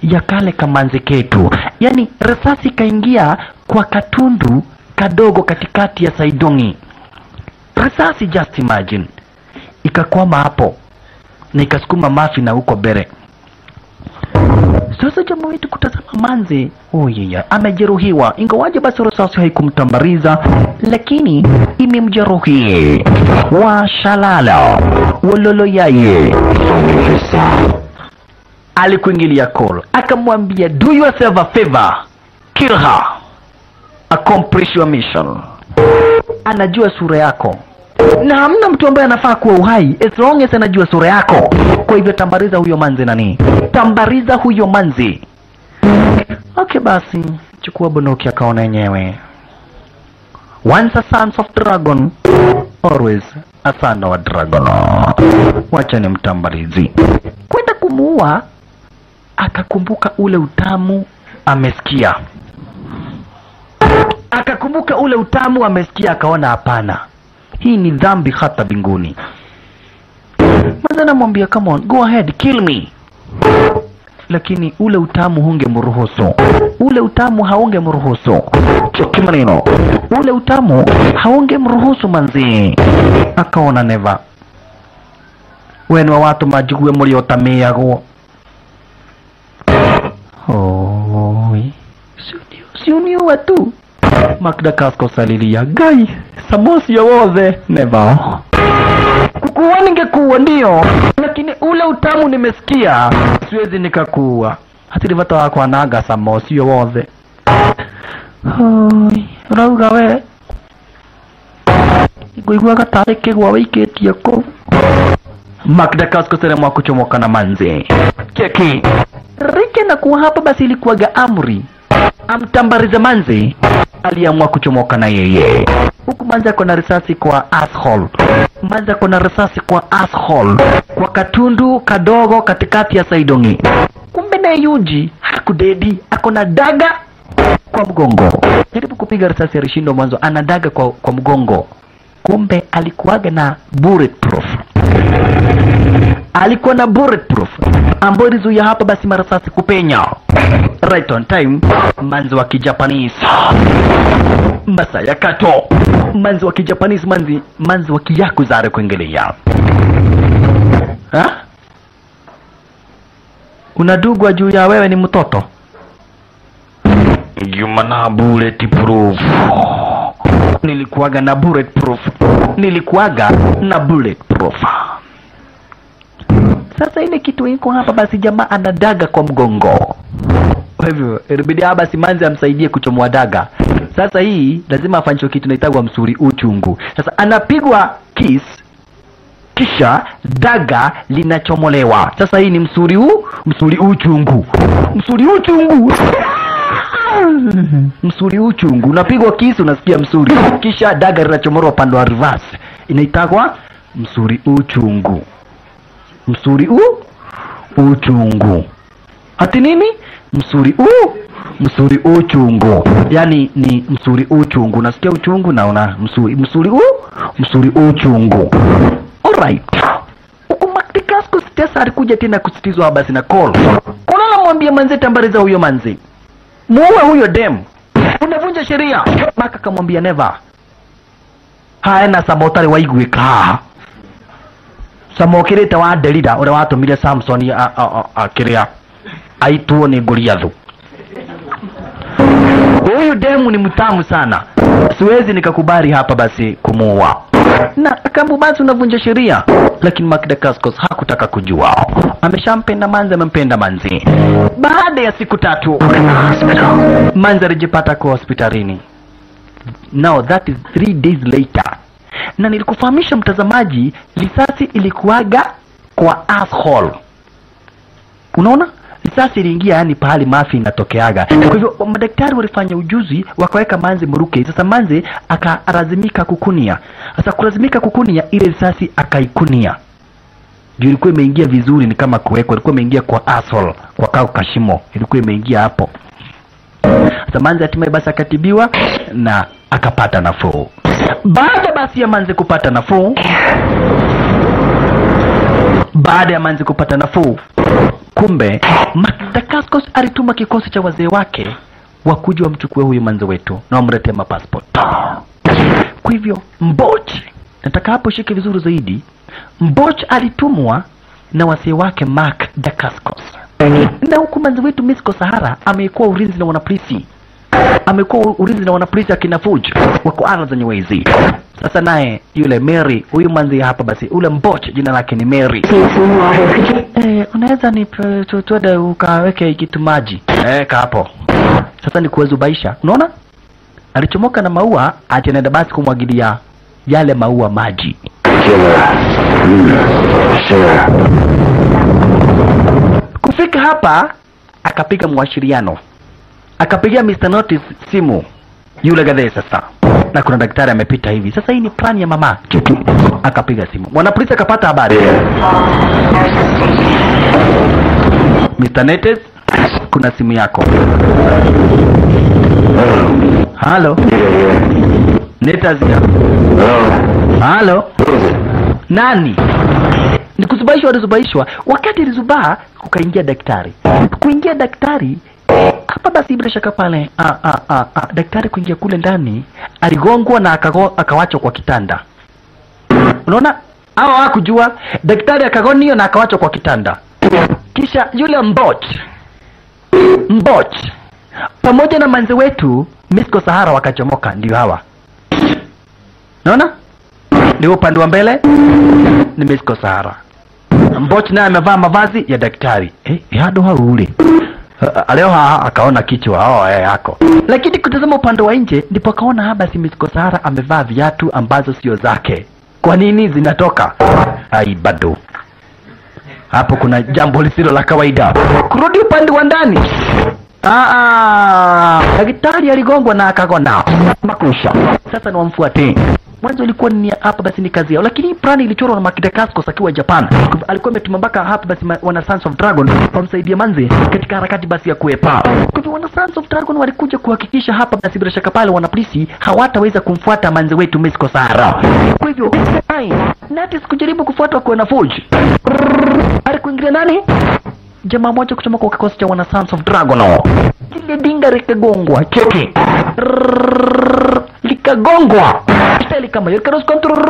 ya kale kamanzi ketu. Yani risasi ikaingia kwa katundu kadogo katikati ya saidongi. Risasi, just imagine, ikakwama hapo na ikasukuma mafi na huko bere. Sasa jamaa wetu kutazama manzi, oh yeah, amejeruhiwa. Ingawaje basi risasi haikumtambariza, lakini imemjeruhi. Washalala wololo yaye. Alikuingilia call akamwambia, do yourself a favor, kill her, accomplish your mission. Anajua sura yako na hamna mtu ambaye anafaa kuwa uhai as long as anajua sura yako. Kwa hivyo tambariza huyo manzi nani, tambariza huyo manzi. Okay basi, chukua bunduki akaona yenyewe. Once a sons of dragon, always Asana wa Dragon. Wacha ni mtambarizi. Kwenda kumuua akakumbuka ule utamu amesikia. Akakumbuka ule utamu amesikia akaona hapana. Hii ni dhambi hata binguni. Manze namwambia come on, go ahead, kill me. Lakini ule utamu hungemruhusu. Ule utamu haungemruhusu. Choki maneno. Ule utamu haungemruhusu manzi. Akaona never. We ni wa watu majigue mliotameagwo. Oi. Si uniue tu. Mark Dacascos alilia. Gai, samosi ya wothe. Never. Kukuwa ningekuwa ndio, lakini ule utamu nimesikia siwezi nikakuwa. Hatiri bata wako anaga samosi ya wothe. Oi, urauga we. Ngũiguaga tarĩ kĩgwa wĩikĩtie kũu. Mark Dacascos aliamua kuchomoka na manzi. Keki. Rike na kuwa hapa basi ilikuwaga amri. Amtambarize manzi. Aliamua kuchomoka na yeye. Huku manzi ako na risasi kwa asshole. Manzi ako na risasi kwa asshole. Kwa katundu kadogo katikati ya Saidongi. Kumbe na Yuji hakudedi, ako na daga kwa mgongo. Jaribu kupiga risasi alishindo mwanzo, ana daga kwa mgongo. Kumbe alikuwaga na bulletproof. Alikuwa na bulletproof ambayo ilizuia hapa basi marasasi kupenya. Right on time, manzi wa Kijapanese Masaya Kato, manzi wa Kijapanese, manzi wa Kiyakuza alikuingilia. Ha? Unadugwa juu ya wewe ni mtoto. Yumana bulletproof. Nilikuwaga na bulletproof. Nilikuwaga na bulletproof. Sasa ile kitu iko hapa basi jamaa anadaga kwa mgongo. Kwa hivyo ilibidi basi manzi amsaidie kuchomoa daga. Sasa hii lazima afanywe kitu inaitwa msuri uchungu. Sasa anapigwa kiss kisha daga linachomolewa. Sasa hii ni msuri uchungu. Msuri uchungu. Msuri uchungu. Unapigwa kiss unasikia msuri. Kisha daga linachomolewa upande wa reverse. Inaitwa msuri uchungu. Msuri uchungu. Ati nini? Msuri uchungu. Yani ni msuri uchungu. Unasikia uchungu na una msuri. Msuri uchungu. Alright. Huku Mark Dacascos sasa alikuja tena kusitizwa basi na call. Call anamwambia manzi tambariza huyo manzi. Muue huyo dem. Unavunja sheria. Mark akamwambia never. Haena sabotari waiguika. Samokirite wa Delila uria watumire Samson akiria aituo ni Goliathu. Huyu demu ni mtamu sana. Siwezi nikakubali hapa basi kumuua. Na akambu basi unavunja sheria. Lakini Mark Dacascos hakutaka kujua. Ameshampenda manzi, amempenda manzi. Baada ya siku 3 manzi alijipata kwa hospitalini. Now that is 3 days later. Na nilikufahamisha mtazamaji, risasi ilikuwaga kwa asshole. Unaona? Risasi iliingia yani pahali mafi inatokeaga. Kwa hivyo madaktari walifanya ujuzi wakaweka manzi mruke. Sasa manzi akalazimika kukunia. Sasa kulazimika kukunia ile risasi akaikunia. Juu ilikuwa imeingia vizuri ni kama kuwekwa, ilikuwa imeingia kwa asshole, kwa kao kashimo, ilikuwa imeingia hapo. Sasa manzi hatimaye basi akatibiwa na akapata nafuu. Baada basi ya manzi kupata nafuu, baada ya manzi kupata nafuu, kumbe Mark Dacascos alituma kikosi cha wazee wake wakuja wamchukue huyu manzi wetu na wamletee mapassport. Kwa hivyo Mboch, nataka hapo shike vizuri zaidi, Mboch alitumwa na wazee wake Mark Dacascos. Na huku manzi wetu Misko Sahara amekuwa ulinzi na wanapolisi. Amekuwa ulinzi na wanapolisi akina Fuji wako ala za nyewezi. Sasa naye yule Mary, huyu manzi hapa basi ule Mboch jina lake ni Mary. Unaweza ni tuende ukaweke kitu maji. Ka hapo. Sasa ni kuwezubaisha. Unaona? Alichomoka na maua, ati anaenda basi kumwagilia yale maua maji. Kufika hapa akapiga mwashiriano. Akapigia Mr. Notice simu yule gadhe sasa. Na kuna daktari amepita hivi. Sasa hii ni plan ya mama. Cheki. Akapiga simu. Mwana polisi akapata habari. Mr. Netes, kuna simu yako. Halo. Netes ya. Halo. Nani? Ni kuzubaishwa, alizubaishwa. Wakati alizubaa kukaingia daktari. Kuingia daktari hapa basi bila shaka pale daktari kuingia kule ndani aligongwa na akawachwa kwa kitanda. Unaona? Hao hakujua daktari akagonio na akawachwa kwa kitanda. Kisha yule Mboch pamoja na manzi wetu Misko Sahara wakachomoka. Ndio hawa. Unaona? Ndio upande wa mbele ni Misko Sahara. Mboch naye amevaa mavazi ya daktari. Hado haule. Leo akaona kichwa yako. Lakini kutazama upande wa nje ndipo akaona haba si Misko Sahara amevaa viatu ambazo sio zake. Kwa nini zinatoka? Ai bado. Hapo kuna jambo lisilo la kawaida. Kurudi upande wa ndani. Daktari aligongwa na akagona. Makusha. Sasa ni wamfuate. Mwanzo ilikuwa ni hapa basi ni kazi yao, lakini plan ilichorwa na Makidakaskos akiwa Japan. Alikuwa ametuma mpaka hapa basi wana Sons of Dragon wamsaidia manze katika harakati basi ya kuepa. Kwa hivyo wana Sons of Dragon walikuja kuhakikisha hapa basi bila shaka pale wana polisi hawataweza kumfuata manze wetu Misko Sahara. Kwa hivyo Natis kujaribu kufuatwa kwa na Forge. Alikuingilia nani? Jamaa mmoja kutoka kwa kikosi cha wana Sons of Dragon. Kile dinga likagongwa, cheki. Likagongwa. Steli kama hiyo cross control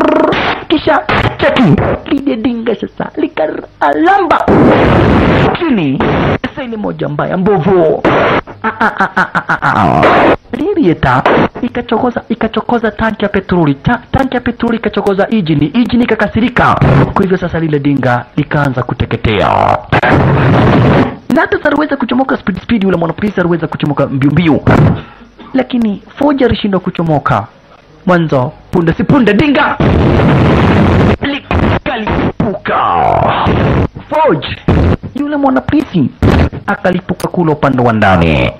kisha cheki. Lile dinga sasa likalamba chini. Sasa moja mbaya mbovu. Radiator ikachokoza tanki ya petroli. Tanki ya petroli ikachokoza injini, injini ikakasirika. Kwa hivyo sasa lile dinga likaanza kuteketea. Na hata aliweza kuchomoka speed, yule mwanapolisi aliweza kuchomoka mbio mbio. Lakini Forge alishindwa kuchomoka. Mwanzo punde si punde dinga likalipuka. Forge yule mwanapolisi akalipuka kule upande wa ndani.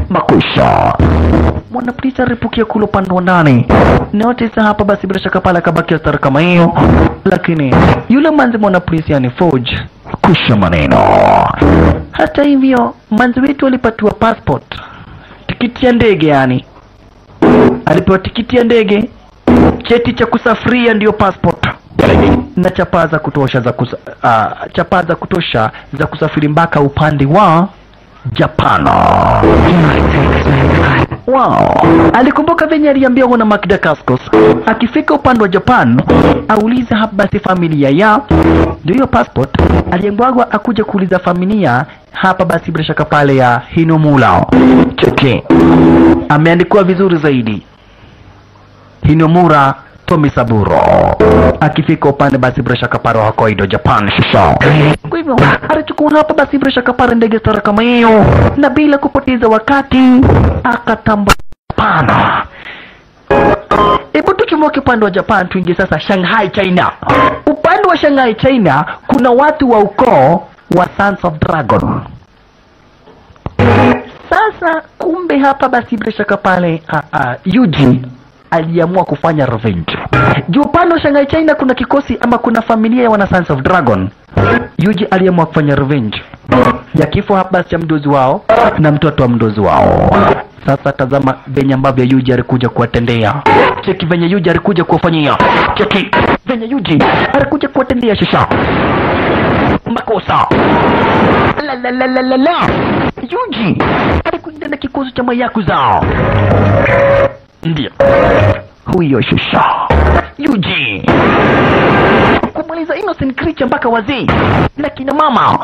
Makusha. Mwanapolisi alipukia kule upande wa ndani. Notice hapa basi bila shaka pale akabakia star kama hiyo. Lakini yule manzi mwanapolisi yani Forge kusha maneno. Hata hivyo manzi wetu alipatiwa passport, tikiti ya ndege yani. Alipewa tikiti ya ndege, cheti cha kusafiria ndio passport, na chapaa za kutosha za chapaa za kutosha za kusafiri mpaka upande wa Japan. Wow. Alikumbuka venye aliambiwa na Makidakaskos akifika upande wa Japan aulize hapa basi familia ya ndio hiyo passport. Aliambiwa akuja kuuliza familia hapa basi bila shaka pale ya Hinomura. Cheki. Ameandikwa vizuri zaidi. Hinomura Tomisaburo. Akifika upande basi bila shaka pale wa Hokkaido Japan shisha. Kwa hivyo alichukua hapa basi bila shaka pale ndege stara kama hiyo, na bila kupoteza wakati akatamba pana. Hebu tuchomoke upande wa Japan tuingie sasa Shanghai China. Upande wa Shanghai China kuna watu wa ukoo wa Sons of Dragon. Sasa kumbe hapa basi bila shaka pale Yuji aliamua kufanya revenge. Juu upande wa Shanghai China kuna kikosi ama kuna familia ya wana Sons of Dragon. Yuji aliamua kufanya revenge ya kifo hapa cha mdozi wao na mtoto wa mdozi wao. Sasa tazama venye ambavyo Yuji alikuja kuwatendea. Cheki venye Yuji alikuja kuwafanyia. Cheki venye Yuji alikuja kuwatendea shisha. Makosa. La la la la la la. Yuji alikuja na kikosi cha mayakuza. Ndio huyo shisha Yuji kumaliza innocent creature mpaka wazee na kina mama.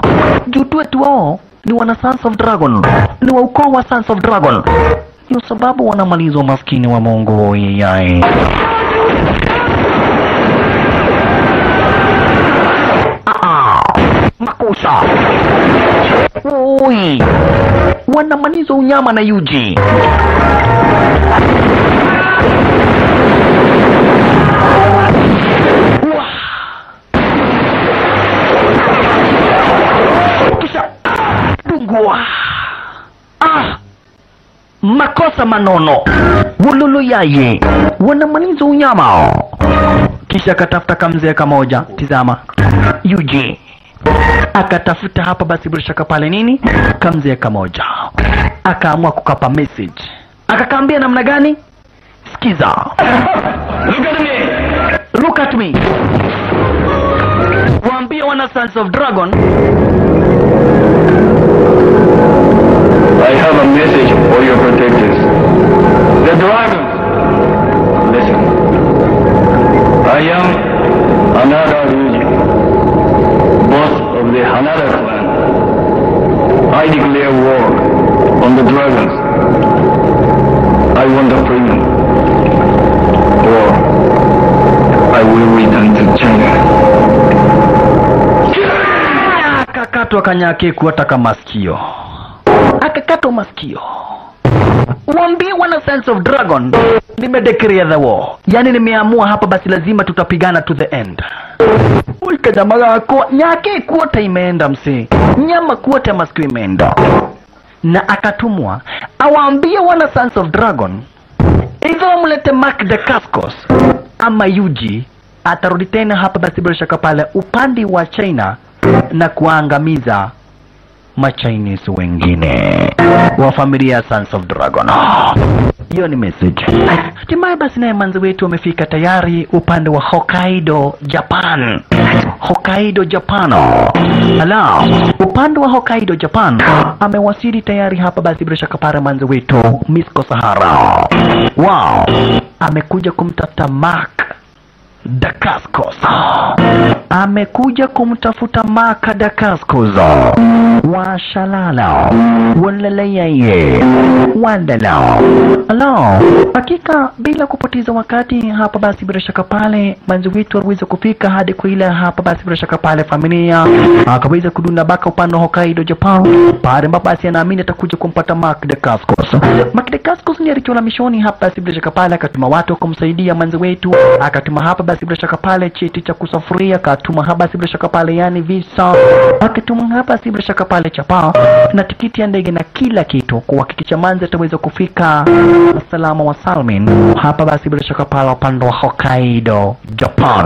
Juu tu wao ni wana Sons of Dragon, ni wa ukoo wa Sons of Dragon, ndio sababu wanamalizwa maskini wa Mungu. Yai makosa. Oi, wanamalizwa unyama na Yuji. Kisha dungwa. Makosa manono. Wululu yaye. Wanamaliza unyama. Kisha akatafuta kamzee kamoja. Tizama. Yuji. Akatafuta hapa basi bila shaka pale nini? Kamzee kamoja. Akaamua kukapa message. Akakaambia namna gani? Sikiza. Look at me. Look at me. Waambie wana Sons of Dragon. I have a message for your protectors. The dragons. Listen. I am Hanada Ryuji, boss of the Hanada clan. I declare war on the dragons. I want a freedom. Or I will return to China. Akakatwa kanyake kuataka masikio. Akakatwa masikio. Waambie wana Sons of Dragon, nimedeclare the war. Yani nimeamua hapa basi lazima tutapigana to the end. Ulika jamaa kwa nyake kuota imeenda msee. Nyama kuota masikio imeenda. Na akatumwa awaambie wana Sons of Dragon, either wamlete Mark Dacascos ama Yuji atarudi tena hapa basi bila shaka pale upande wa China na kuangamiza ma Chinese wengine wa familia Sons of Dragon. Hiyo ni message. Hatimaye basi naye manzi wetu amefika tayari upande wa Hokkaido, Japan. Hokkaido, Japan. Ala, upande wa Hokkaido, Japan amewasili tayari hapa basi bila shaka pale manzi wetu Misko Sahara. Wow, amekuja kumtafuta Mark Dacascos. Amekuja kumtafuta Mark Dacascos. Washalala. Walalaye. Wandala. Ala, hakika bila kupoteza wakati hapa basi bila shaka pale manzi wetu aliweza kufika hadi kwa ile hapa basi bila shaka pale familia. Akaweza kudunda baka upande wa Hokkaido, Japan. Pale ambapo basi anaamini atakuja kumpata Mark Dacascos. Mark Dacascos ni alitola mishoni hapa basi bila shaka pale akatuma watu kumsaidia manzi wetu. Akatuma hapa basi bila shaka pale cheti cha kusafiria, akatuma hapa basi bila shaka pale yani visa, akatuma hapa basi bila shaka pale chapa na tikiti ya ndege na kila kitu kuhakikisha manzi ataweza kufika salama wa salmin hapa basi bila shaka pale upande wa Hokkaido, Japan,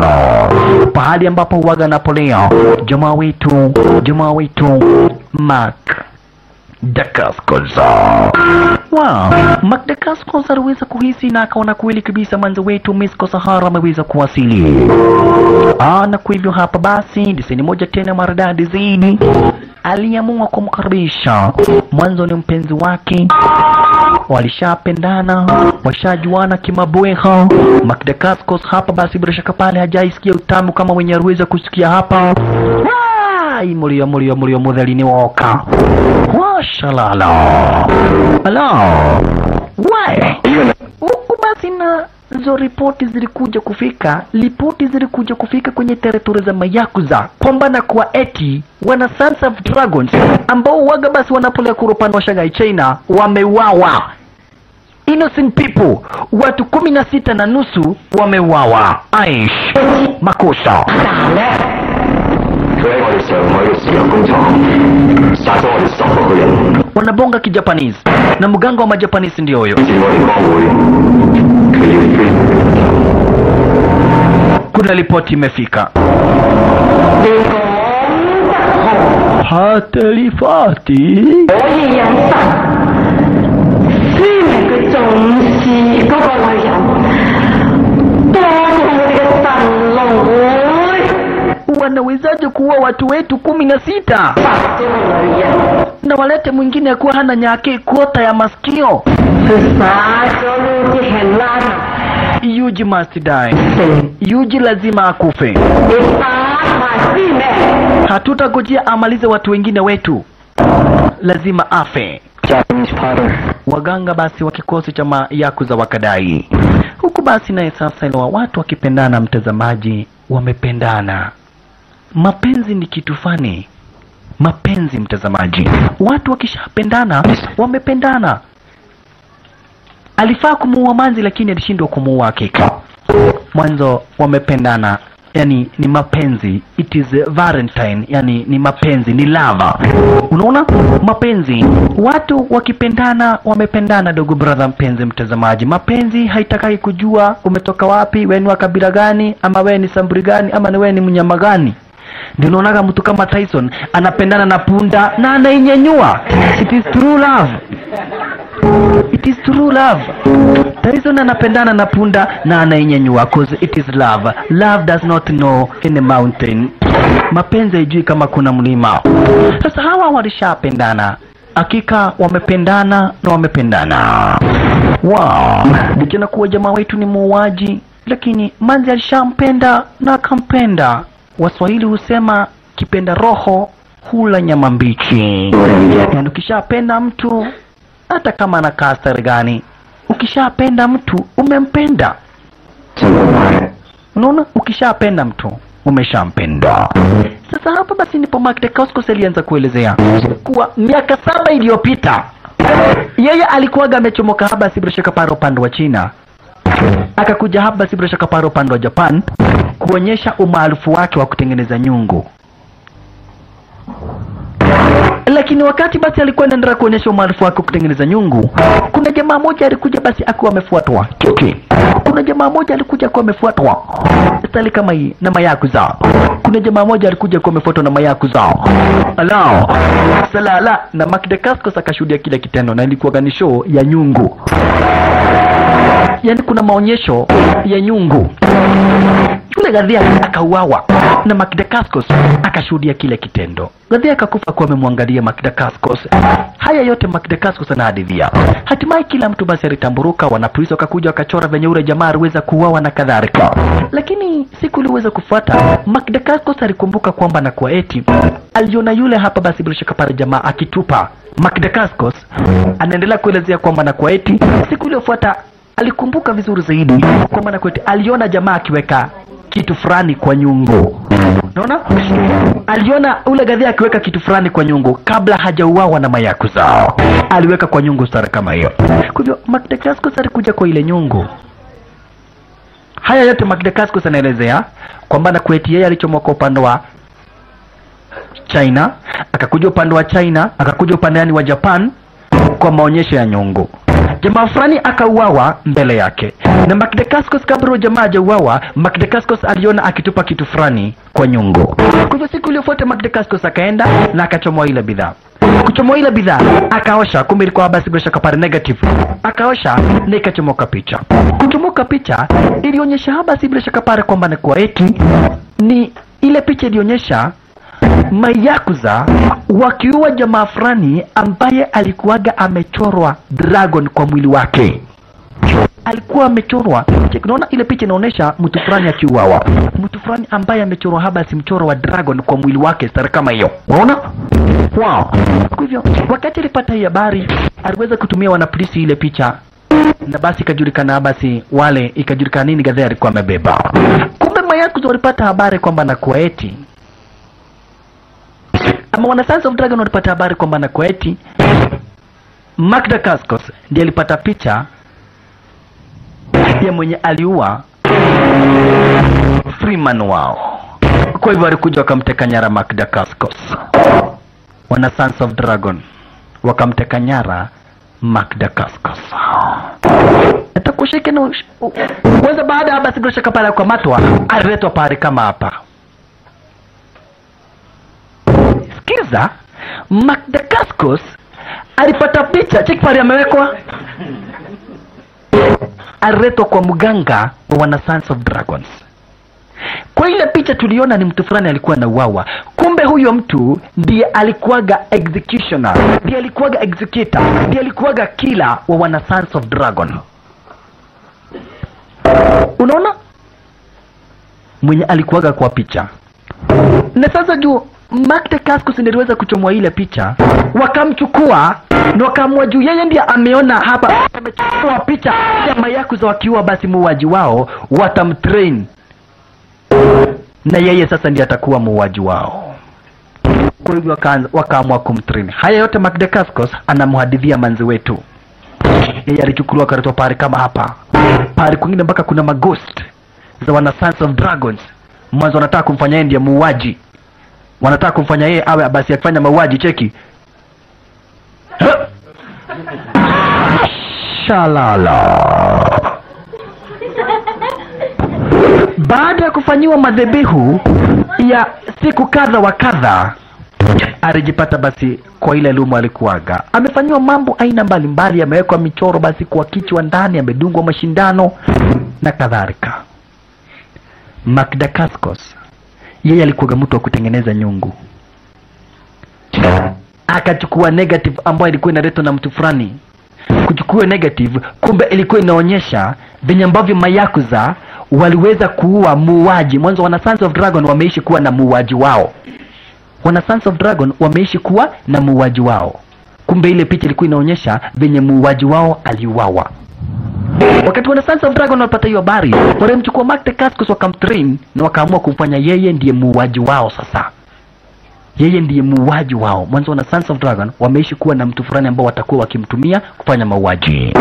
pahali ambapo huaga napolea jamaa wetu Mark Dacascos. Wow, Mark Dacascos aliweza kuhisi na akaona kweli kabisa manzi wetu Misko Sahara ameweza kuwasili. Na kwa hivyo hapa basi diseni moja tena maridadi zaidi aliamua kumkaribisha. Mwanzo ni mpenzi wake, walishapendana, washajuana kimabweha. Mark Dacascos hapa basi bila shaka pale hajaisikia utamu kama wenye aliweza kusikia hapa. Mulio mulio mulio mudhalini woka. Washalala. Ala. Why? Huku basi na zo ripoti zilikuja kufika, ripoti zilikuja kufika kwenye teritori za Mayakuza kwamba na kwa eti wana Sons of Dragons ambao waga basi wanapolea kurupano Shanghai China wameuawa. Innocent people, watu 16.5 wameuawa. Aish, makosa. Wanabonga kijapanese na mganga wa majapanese ndio huyo. Kuna ripoti imefika. Hatelifati. Wanawezaje kuua watu wetu 16? Na walete mwingine kuwa hana nyake kuota ya masikio. Yuji must die. Yuji lazima akufe. Hatutagojea amalize watu wengine wetu. Lazima afe. Waganga basi wa kikosi cha Mayakuza wakadai. Huku basi naye sasa ile watu wakipendana, mtazamaji, wamependana. Mapenzi ni kitu fani. Mapenzi mtazamaji, watu wakishapendana wamependana. Alifaa kumuua manzi lakini alishindwa kumuua hakika. Mwanzo wamependana yani ni mapenzi, it is Valentine, yani ni mapenzi, ni lava. Unaona, mapenzi, watu wakipendana wamependana. Dogo brother mpenzi mtazamaji, mapenzi haitakai kujua umetoka wapi, wewe ni wa kabila gani, ama wewe ni samburi gani, ama ni wewe ni mnyama gani. Ndio unaonaga mtu kama Tyson anapendana na punda na anainyenyua. It is true love. It is true love. Tyson anapendana na punda na anainyenyua cause it is love. Love does not know any mountain. Mapenzi haijui kama kuna mlima. Sasa hawa walishapendana. Hakika wamependana na wamependana. Wow. Licha kuwa jamaa wetu ni muuaji, lakini manzi alishampenda na akampenda. Waswahili husema kipenda roho hula nyama mbichi. Yaani ukishapenda mtu hata kama anakaa stari gani, ukishapenda mtu umempenda. Unaona, ukishapenda mtu umeshampenda. Sasa hapa basi ndipo Mark Dacascos alianza kuelezea kuwa miaka 7 iliyopita yeye alikuwaga amechomoka hapa si bila shaka pale upande wa China, akakuja hapa si bila shaka pale upande wa Japan kuonyesha umaarufu wake wa kutengeneza nyungu. Lakini wakati basi alikuwa anaendelea kuonyesha umaarufu wake wa kutengeneza nyungu, kuna jamaa moja alikuja basi akiwa amefuatwa. Okay. Kuna jamaa moja alikuja akiwa amefuatwa. Stali kama hii na mayakuza. Kuna jamaa moja alikuja akiwa amefuatwa na mayakuza. Alao. Salala na Mark Dacascos akashuhudia kile kitendo, na ilikuwa ni show ya nyungu. Yaani kuna maonyesho ya nyungu. Yule gadhia akauawa na Mark Dacascos akashuhudia kile kitendo. Gadhia akakufa kwa amemwangalia Mark Dacascos. Haya yote Mark Dacascos anahadithia. Hatimaye kila mtu basi alitamburuka, wanapolisi wakakuja wakachora venye ule jamaa aliweza kuuawa na kadhalika. Lakini siku iliweza kufuata, Mark Dacascos alikumbuka kwamba na kwa eti aliona yule hapa basi bila shaka pale jamaa akitupa. Mark Dacascos anaendelea kuelezea kwamba na kwa eti siku iliyofuata alikumbuka vizuri zaidi kwamba na kwa eti aliona jamaa akiweka kitu fulani kwa nyungu. Unaona? Aliona ule gadhia akiweka kitu fulani kwa nyungu kabla hajauawa na mayakuza. Aliweka kwa nyungu sara kama hiyo. Kwa hivyo Mark Dacascos alikuja kwa ile nyungu. Haya yote Mark Dacascos anaelezea kwamba na kweti yeye alichomoka upande wa China, akakuja upande wa China, akakuja upande yani wa Japan kwa maonyesho ya nyungu. Jamaa fulani akauawa mbele yake. Na Mark Dacascos kabla jamaa hajauawa, Mark Dacascos aliona akitupa kitu fulani kwa nyungu. Kwa hivyo siku iliyofuata Mark Dacascos akaenda na akachomoa ile bidhaa. Kuchomoa ile bidhaa akaosha, kumbe ilikuwa basi bila shaka pale negative. Akaosha na ikachomoka picha. Kuchomoka picha ilionyesha basi bila shaka pale kwamba ni kwa eti ni ile picha ilionyesha mayakuza wakiua jamaa fulani ambaye alikuwaga amechorwa dragon kwa mwili wake. Alikuwa amechorwa. Unaona ile picha inaonyesha mtu fulani akiuawa. Mtu fulani ambaye amechorwa haba si mchoro wa dragon kwa mwili wake stara kama hiyo. Unaona? Wow. Kwa hivyo wakati alipata hii habari aliweza kutumia wanapolisi ile picha, na basi ikajulikana basi wale ikajulikana nini gadhia alikuwa amebeba. Kumbe mayakuza walipata habari kwamba na kwa eti ama wana Sons of Dragon walipata habari kwamba na kwa eti Mark Dacascos ndiye alipata picha ya mwenye aliua Freeman wao. Kwa hivyo walikuja wakamteka nyara Mark Dacascos. Wana Sons of Dragon wakamteka nyara Mark Dacascos. Atakushike na kwanza baada ya basi bila shaka pale kwa matwa aliletwa pale kama hapa. Sikiza, Mark Dacascos alipata picha, check pale amewekwa. Aliletwa kwa mganga wa wana Sons of Dragons. Kwa ile picha tuliona ni mtu fulani alikuwa anauawa. Kumbe huyo mtu ndiye alikuwaga executioner, ndiye alikuwaga executor, ndiye alikuwaga killer wa wana Sons of Dragon. Unaona? Mwenye alikuwaga kwa picha. Na sasa juu Mark Dacascos ndiye aliweza kuchomoa ile picha, wakamchukua na wakamwa juu yeye ndiye ameona hapa amechukua picha ya mayakuza wakiua, basi muuaji wao watamtrain na yeye sasa ndiye atakuwa muuaji wao. Kwa hivyo wakaamua kumtrain. Haya yote Mark Dacascos anamhadithia manzi wetu. Yeye alichukuliwa akaletwa pale kama hapa. Pale kwingine mpaka kuna maghost za wana Sons of Dragons. Mwanzo wanataka kumfanya yeye ndiye muuaji. Wanataka kumfanya yeye awe basi akifanya mauaji cheki. Shalala. Baada ya kufanyiwa madhebihu ya siku kadha wa kadha, alijipata basi kwa ile lumu alikuwaga. Amefanyiwa mambo aina mbalimbali, amewekwa michoro basi kwa kichwa ndani, amedungwa mashindano na kadhalika. Mark Dacascos yeye alikuwa mtu wa kutengeneza nyungu. Akachukua negative ambayo ilikuwa inaletwa na mtu fulani. Kuchukua negative, kumbe ilikuwa inaonyesha venye ambavyo mayakuza waliweza kuua muuaji. Mwanzo wana Sons of Dragon wameishi kuwa na muuaji wao. Wana Sons of Dragon wameishi kuwa na muuaji wao. Kumbe ile picha ilikuwa inaonyesha venye muuaji wao aliuawa. Wakati wana Sons of Dragon walipata hiyo habari, walimchukua Mark Dacascos wakamtrain na wakaamua kumfanya yeye ndiye muuaji wao sasa. Yeye ndiye muuaji wao. Mwanzo wana Sons of Dragon wameishi kuwa na mtu fulani ambao watakuwa wakimtumia kufanya mauaji.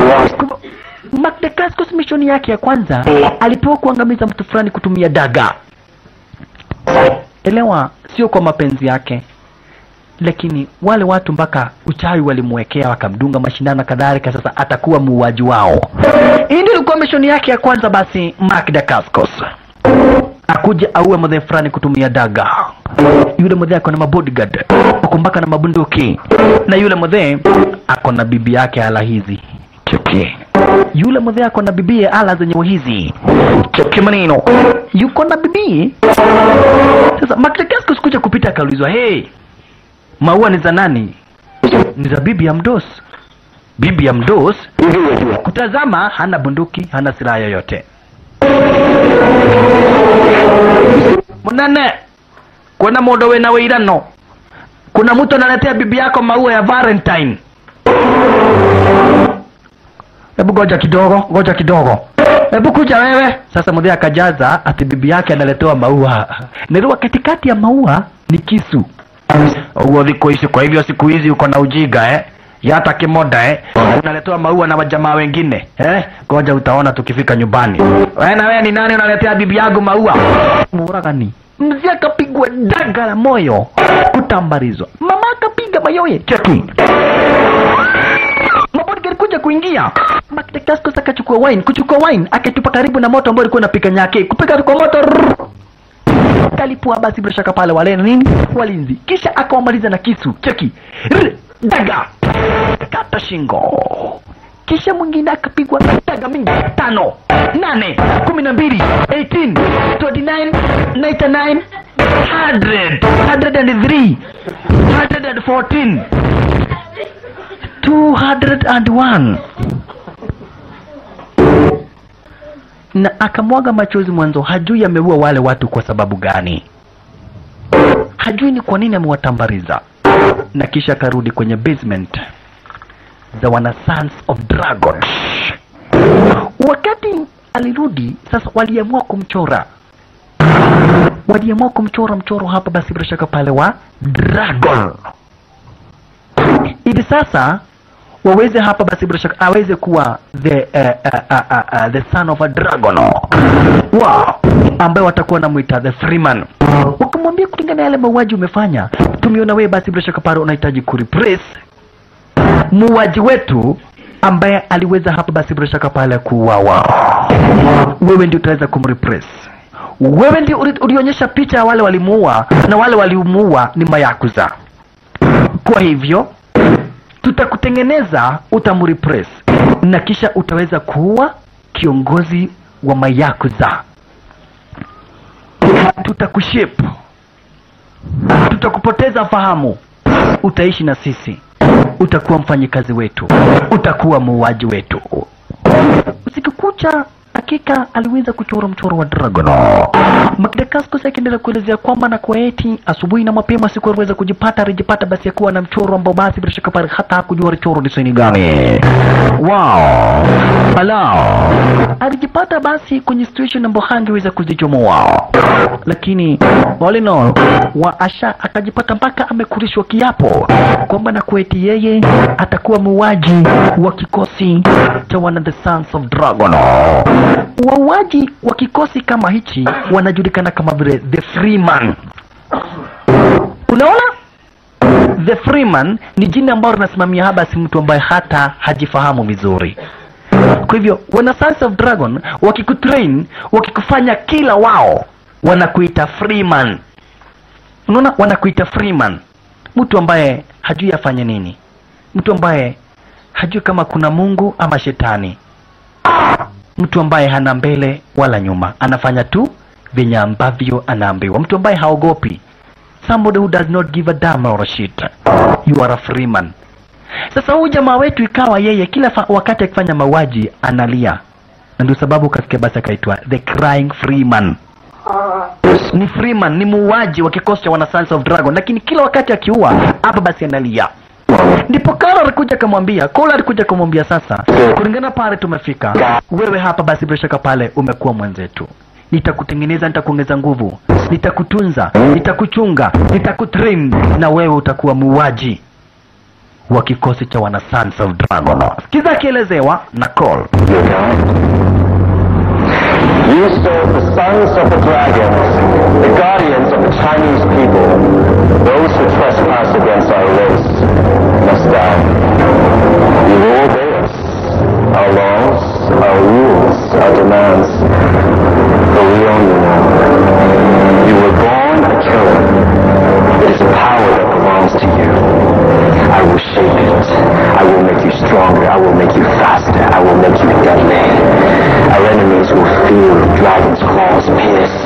Mark Dacascos mission yake ya kwanza alipewa kuangamiza mtu fulani kutumia daga. Elewa, sio kwa mapenzi yake, lakini wale watu mpaka uchawi walimwekea, wakamdunga mashindano na kadhalika. Sasa atakuwa muuaji wao. Hii ndio ilikuwa mission yake ya kwanza basi Mark Dacascos. Akuja auwe mzee fulani kutumia daga. Yule mzee ako na mabodyguard, ako mpaka na mabunduki. Na yule mzee ako na bibi yake ala hizi. Cheki. Yule mzee ako na bibi ala zenye hizi. Cheki maneno. Yuko na bibi. Sasa Mark Dacascos kuja kupita akaulizwa, "Hey, maua ni za nani?" Ni za bibi ya mdos. Bibi ya mdos? Kutazama hana bunduki, hana silaha yoyote. Munane, kuna modo we na weirano. Kuna mtu analetea bibi yako maua ya Valentine. Hebu goja kidogo, goja kidogo. Hebu kuja wewe. Sasa mzee akajaza ati bibi yake analetewa maua. Nilikuwa katikati ya maua ni kisu. Uo kuishi kwa hivyo siku hizi uko na ujiga eh. Yata kimoda eh. Unaletewa maua na wajamaa wengine eh. Goja utaona tukifika nyumbani. Wewe na wewe ni nani unaletea bibi yangu maua? Muragani. Mzee akapigwa daga la moyo kutambarizwa. Mama akapiga mayoye. Cheki. Mabodyguard kuja kuingia. Mark Dacascos akachukua wine, kuchukua wine akatupa karibu na moto ambao ulikuwa unapika nyake. Kupika kwa moto kalipua basi bila shaka pale wale nini walinzi. Kisha akawamaliza na kisu. Cheki. Daga. Kata shingo. Kisha mwingine akapigwa daga mingi. 5, 8, 12, 18, 29, 99, 100, 103, 114, 201. Na akamwaga machozi mwanzo, hajui ameua wale watu kwa sababu gani. Hajui ni kwa nini amewatambariza. Na kisha karudi kwenye basement za wana Sons of Dragon. Wakati alirudi sasa, waliamua kumchora. Waliamua kumchora mchoro hapa basi bila shaka pale wa Dragon. Hivi sasa waweze hapa basi bila shaka aweze kuwa the son of a dragon. Wow, ambaye watakuwa namuita the Freeman. Wakamwambia kulingana na yale mauaji umefanya, tumeona wewe basi bila shaka pale unahitaji kureplace muuaji wetu ambaye aliweza hapa basi bila shaka pale kuuawa. Wewe ndio utaweza kumreplace. Wewe ndio ulionyesha picha ya wale walimuua, na wale walimuua ni mayakuza. Kwa hivyo tutakutengeneza, utamreplace na kisha utaweza kuua kiongozi wa mayakuza. Tutakushape, tutakupoteza fahamu, utaishi na sisi, utakuwa mfanyikazi wetu, utakuwa muuaji wetu. Usiku kucha hakika aliweza kuchora mchoro wa dragon. Mark Dacascos akaendelea kuelezea kwamba na kwa eti asubuhi na mapema siku aliweza kujipata, alijipata basi ya kuwa na mchoro ambao basi bila shaka pale hata hakujua mchoro ni saini gani. Wow. Alao. Alijipata basi kwenye situation ambayo hangeweza kuzichomoa. Lakini all in all, wa asha akajipata mpaka amekurishwa kiapo kwamba na kweti yeye atakuwa muuaji wa kikosi cha one of the Sons of Dragon. Wauaji wa kikosi kama hichi wanajulikana kama vile the Freeman. Unaona? The Freeman ni jina ambalo linasimamia haba si mtu ambaye hata hajifahamu vizuri. Kwa hivyo wana Sons of Dragon wakikutrain, wakikufanya kila wao, wanakuita Freeman. Unaona, wanakuita Freeman. Mtu ambaye hajui afanye nini. Mtu ambaye hajui kama kuna Mungu ama shetani. Mtu ambaye hana mbele wala nyuma, anafanya tu venye ambavyo anaambiwa. Mtu ambaye haogopi. Somebody who does not give a damn or a shit. You are a Freeman. Sasa huyu jamaa wetu ikawa yeye kila wakati akifanya mauaji analia. Na ndio sababu kasikia basi akaitwa The Crying Freeman. Ni Freeman, ni muuaji wa kikosi cha wana Sons of Dragon, lakini kila wakati akiua hapa basi analia. Ndipo Kala alikuja kumwambia, Kola alikuja kumwambia sasa, kulingana pale tumefika, wewe hapa basi bila shaka pale umekuwa mwenzetu. Nitakutengeneza, nitakuongeza nguvu, nitakutunza, nitakuchunga, nitakutrain, na wewe utakuwa muuaji wa kikosi cha wana Sons of Dragon. Sikiza akielezewa na Cole. You serve the sons of the dragons, the guardians of the Chinese people. Those who trespass against our race must die. You will obey us, our laws, our rules, our demands. But we own you now. You were born a killer. It is a power that belongs to you. I will shape it. I will make you stronger. I will make you faster. I will make you deadly. Our enemies will feel the dragon's claws pierce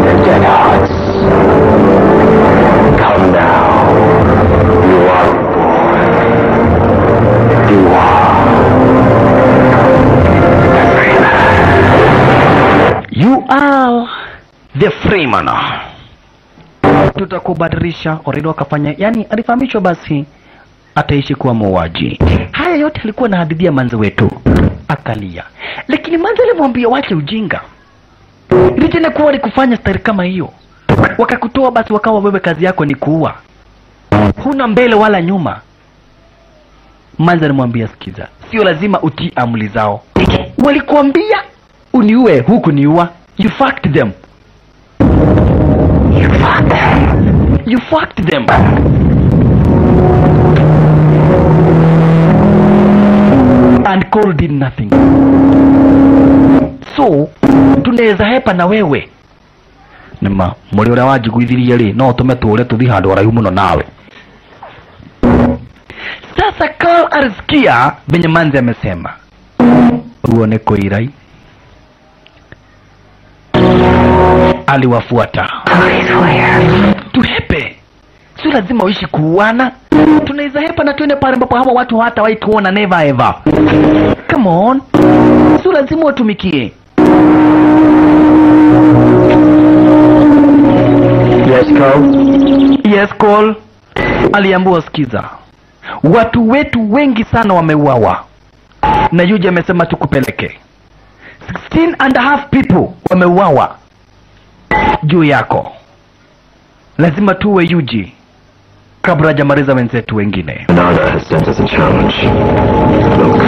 their dead hearts. Come now. You are reborn. You are the Freeman. You are the Freeman. Tutakubadilisha. Orido akafanya, yani alifahamishwa basi ataishi kuwa muuaji. Haya yote alikuwa na hadithia manzi wetu. Akalia. Lakini manzi alimwambia wache ujinga. Licha kuwa alikufanya stari kama hiyo, wakakutoa basi wakawa wewe kazi yako ni kuua. Huna mbele wala nyuma. Manzi alimwambia sikiza, sio lazima utii amri zao. Walikuambia uniue, huku niua. You fucked them. You fucked them. You fucked them. And Cole did nothing. So, tunaweza hepa na wewe. Nima, muri uria wanjiguithirie ri, no tume tuure tuthi handu haraihu muno nawe. Sasa Cole alisikia venye manzi amesema. Huo ni koirai. Aliwafuata. Tuhepe. Sio lazima uishi kuuana. Tunaweza hepa na tuende pale ambapo hawa watu hatawahi tuona, never ever. Come on. Sio lazima watumikie. Yes, Cole. Yes, Cole. Aliambiwa sikiza, watu wetu wengi sana wameuawa. Na Yuji amesema tukupeleke. 16.5 people wameuawa juu yako. Lazima tuwe Yuji kabla hajamaliza wenzetu wengine. Nada has sent us a challenge. Look.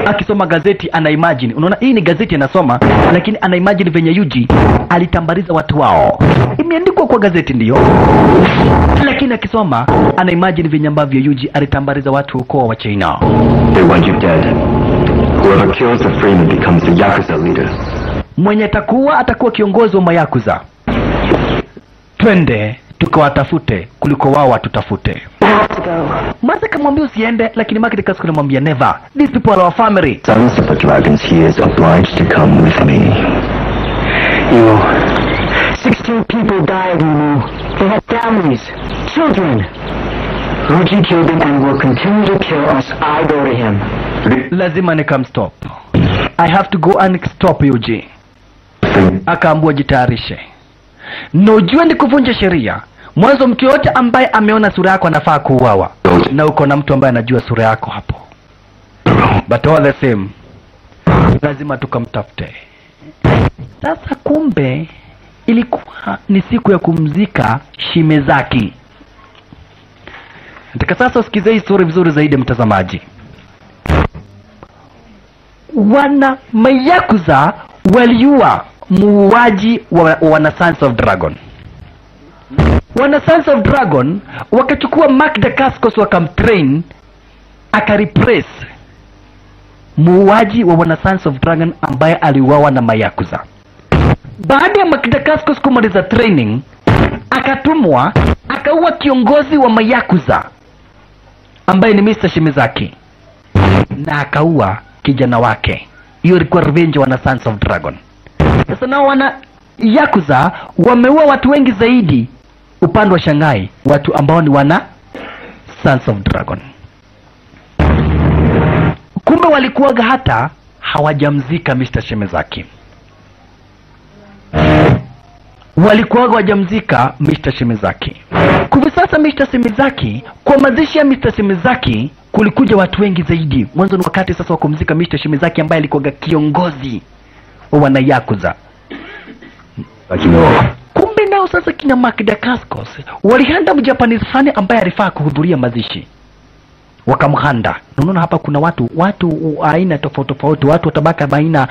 Akisoma gazeti ana imagine. Unaona hii ni gazeti anasoma, lakini ana imagine venye Yuji alitambariza watu wao. Imeandikwa kwa gazeti ndio. Lakini akisoma ana imagine venye ambavyo Yuji alitambariza watu ukoo wa China. They want you dead. Whoever kills the Freeman becomes the Yakuza leader. Mwenye atakuwa kiongozi wa Mayakuza. Twende tukawatafute kuliko wao watutafute. Maza kamwambia usiende, lakini Market Casco anamwambia never. These people are our family. Sons of the dragons, he is obliged to come with me. You 16 people died, you know. They had families, children. Ruji killed them and will continue to kill us. I go to him. Lazima nikam stop. I have to go and stop Yuji. Akaambiwa jitayarishe. Na ujue ni kuvunja sheria. Mwanzo mtu yote ambaye ameona sura yako anafaa kuuawa. Na uko na mtu ambaye anajua sura yako hapo. But all the same, lazima tukamtafute. Sasa kumbe ilikuwa ni siku ya kumzika Shimezaki. Nataka sasa usikize hii story vizuri zaidi mtazamaji. Wana Mayakuza waliua muuaji wa wana Sons of Dragon. Wana Sons of Dragon wakachukua Mark Dacascos wakamtrain akareplace muuaji wa wana Sons of Dragon ambaye aliuawa na Mayakuza. Baada ya Mark Dacascos kumaliza training, akatumwa akaua kiongozi wa Mayakuza ambaye ni Mr. Shimizaki, na akaua kijana wake. Hiyo ilikuwa revenge wana Sons of Dragon. Sasa nao wana Yakuza wameua watu wengi zaidi upande wa Shanghai, watu ambao ni wana Sons of Dragon. Kumbe walikuwaga hata hawajamzika Mr. Shimizaki. Walikuwaga hawajamzika Mr. Shimizaki. Kumbe sasa Mr. Shimizaki, kwa mazishi ya Mr. Shimizaki kulikuja watu wengi zaidi. Mwanzo ni wakati sasa wa kumzika Mr. Shimizaki ambaye alikuwa kiongozi wa wana Yakuza. Kumbe nao sasa kina Mark Dacascos walihanda Mjapanese fulani ambaye alifaa kuhudhuria mazishi. Wakamhanda. Unaona hapa kuna watu aina tofauti tofauti, watu wa tabaka baina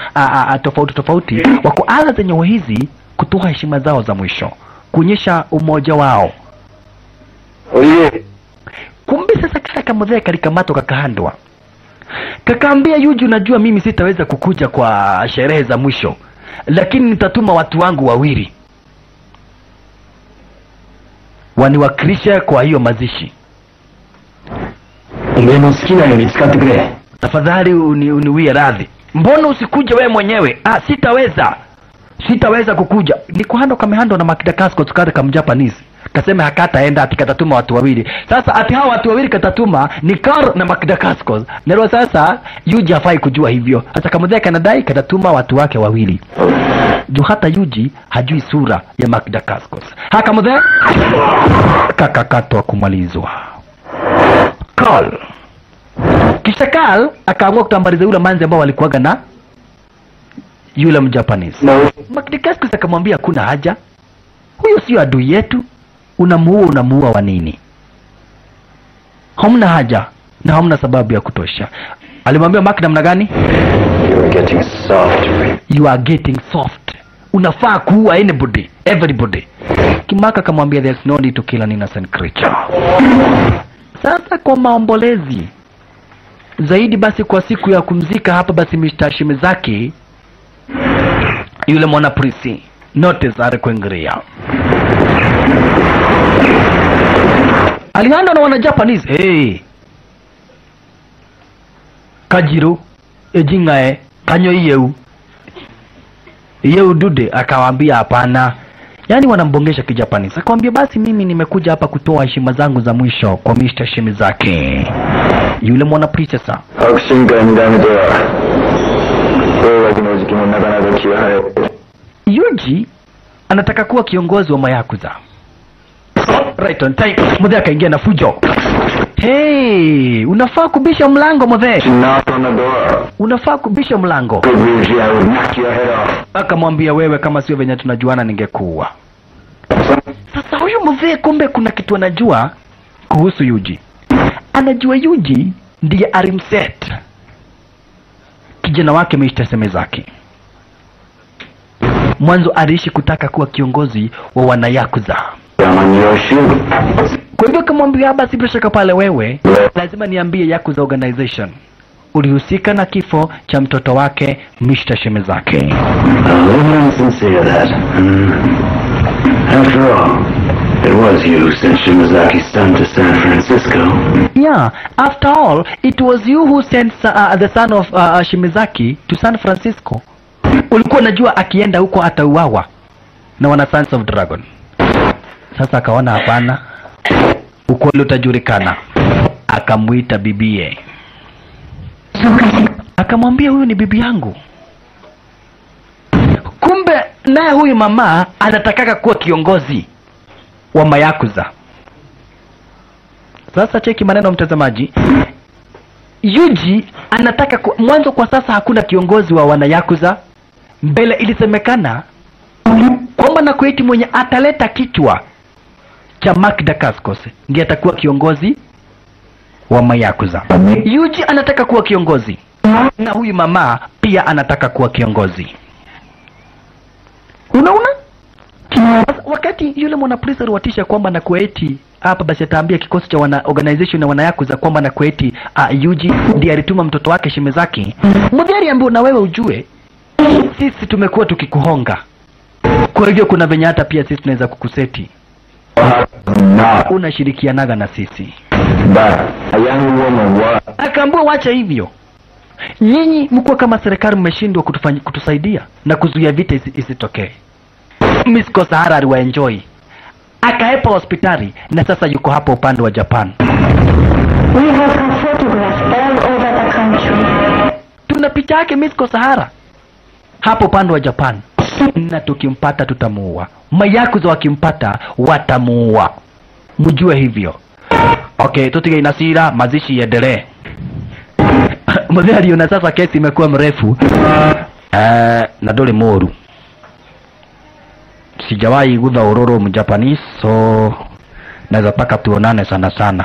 tofauti tofauti, wako ala zenye hizi kutoa heshima zao za mwisho, kuonyesha umoja wao. Kumbe sasa kila kamodhea kalikamatwa kakahandwa. Kakaambia Yuji, unajua mimi sitaweza kukuja kwa sherehe za mwisho, lakini nitatuma watu wangu wawili waniwakilishe kwa hiyo mazishi. Tafadhali uniwie radhi. Mbona usikuje wewe mwenyewe? Ah, sitaweza. Sitaweza kukuja. Ni kuhando kamehando na Mark Dacascos kama Japanese. Kasema hakataenda ati katatuma watu wawili. Sasa ati hawa watu wawili katatuma ni Carl na Mark Dacascos. Nero sasa Yuji hafai kujua hivyo. Sasa kama kanadai katatuma watu wake wawili. Juu hata Yuji hajui sura ya Mark Dacascos. Haka mzee kakakatwa kumalizwa. Carl. Kisha Carl akaamua kutambaliza yule manzi ambao walikuwaga na yule Mjapanese. Mark Dacascos akamwambia kuna haja. Huyo sio adui yetu. Unamuua wa nini? Hamna haja na hamna sababu ya kutosha. Alimwambia Mark namna gani? You are getting soft. You are getting soft. Unafaa kuua anybody, everybody. Kimaka akamwambia there's no need to kill an innocent creature. Sasa kwa maombolezi zaidi basi kwa siku ya kumzika hapa basi Mr. Shimizaki yule mwana prisi notice alikuingilia. Alihanda na wana Japanese. Hey. Kajiro ejingae kanyo yeu. Yeu dude akawaambia hapana. Yaani wanambongesha Kijapanese. Akamwambia basi mimi nimekuja hapa kutoa heshima zangu za mwisho kwa Mr. Shimizaki. Yule mwana princess. Yuji anataka kuwa kiongozi wa Mayakuza. Right on time. Mzee akaingia na fujo. Hey, unafaa kubisha mlango mzee. Unafaa kubisha mlango. Akamwambia wewe kama sio venye tunajuana ningekuua. Sasa huyu mzee kumbe kuna kitu anajua kuhusu Yuji. Anajua Yuji ndiye alimset kijana wake Mr. Shimizaki. Mwanzo aliishi kutaka kuwa kiongozi wa wanayakuza. Kwa hivyo akamwambia basi bila shaka pale wewe lazima niambie Yakuza organization ulihusika na kifo cha mtoto wake Mr. Shimizaki. Sincere that. After all, it was you who sent Shimizaki's son to San Francisco. Yeah, after all, it was you who sent the son of Shimizaki to San Francisco. Ulikuwa unajua akienda huko atauawa na wana Sons of Dragon. Sasa akaona hapana, ukweli utajulikana. Akamuita bibie. Akamwambia huyu ni bibi yangu. Kumbe naye huyu mama anatakaka kuwa kiongozi wa Mayakuza. Sasa cheki maneno mtazamaji. Yuji anataka mwanzo kwa sasa hakuna kiongozi wa wanayakuza. Mbele ilisemekana kwamba na kuiti mwenye ataleta kichwa cha Mark Dacascos ndiye atakuwa kiongozi wa Mayakuza. Yuji anataka kuwa kiongozi. Na huyu mama pia anataka kuwa kiongozi. Unaona? Wakati yule mwana polisi aliwatisha kwamba na kueti hapa basi ataambia kikosi cha wana organization na wana yakuza kwamba na kueti Yuji ndiye alituma mtoto wake Shimezaki. Mudhari ambaye na wewe ujue sisi tumekuwa tukikuhonga. Kwa hivyo kuna venye hata pia sisi tunaweza kukuseti. Unashirikianaga na sisi. Akaambiwa wacha hivyo. Nyinyi mko kama serikali mmeshindwa kutusaidia na kuzuia vita isitokee. Misko Sahara aliwaenjoy. Akaepa hospitali na sasa yuko hapo upande wa Japan. We have her photographs all over the country. Tuna picha yake Misko Sahara hapo upande wa Japan. Na tukimpata tutamuua. Mayakuza wakimpata watamuua. Mjue hivyo. Okay, tutige inasira mazishi iendelee. Mzee aliona sasa kesi imekuwa mrefu. Na dole moru. Sijawahi gudha ororo mjapanese, so naweza paka tuonane sana sana.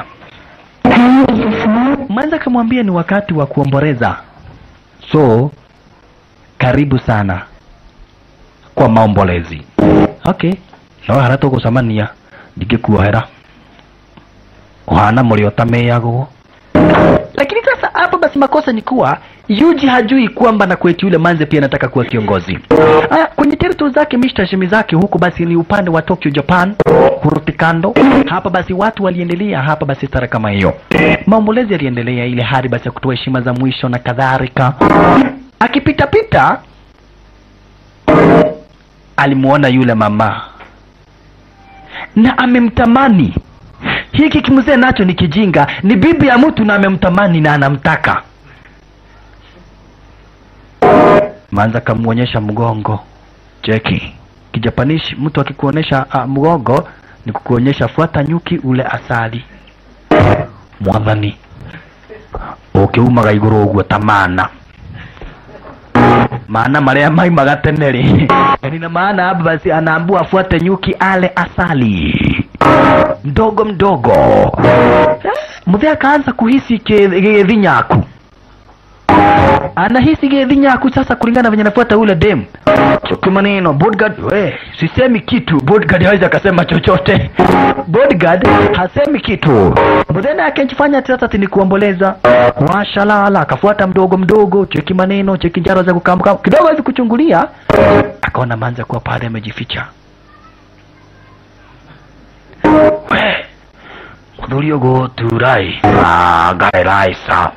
Manza kamwambia ni wakati wa kuomboleza. So karibu sana kwa maombolezi. Okay. No harato gucemania ndingikuohera. Uhana muri otameyagwo. Lakini sasa hapo basi makosa ni kuwa Yuji hajui kwamba na kwetu yule manze pia anataka kuwa kiongozi. Kwenye territory zake Mr. Shimizaki huko basi ni upande wa Tokyo Japan, Hurutikando. Hapa basi watu waliendelea hapa basi stara kama hiyo. Maombolezi yaliendelea ile hali basi ya kutoa heshima za mwisho na kadhalika. Akipita pita alimuona yule mama na amemtamani. Hiki kimzee nacho ni kijinga, ni bibi ya mtu na amemtamani na anamtaka. Manza kamuonyesha mgongo. Cheki. Kijapanishi mtu akikuonesha mgongo ni kukuonyesha fuata nyuki ule asali. Mwathani. Ukiumaga iguru uguo ta mana. Maana maria maimaga tene ri. Yaani na maana hapa basi anaambua afuate nyuki ale asali. Mdogo mdogo. Mzee akaanza kuhisi githinyaku. Anahisi githinyaku sasa kulingana venye anafuata ule dem. Chuki maneno bodyguard, we sisemi kitu. Bodyguard hawezi akasema chochote. Bodyguard hasemi kitu. Mzee akajifanya sasa ni kuomboleza. Washalala akafuata mdogo mdogo, cheki maneno, cheki njaro za kukamka. Kidogo hivi kuchungulia, akaona manza kuwa pale amejificha. We muthuri ugo turai agaraisa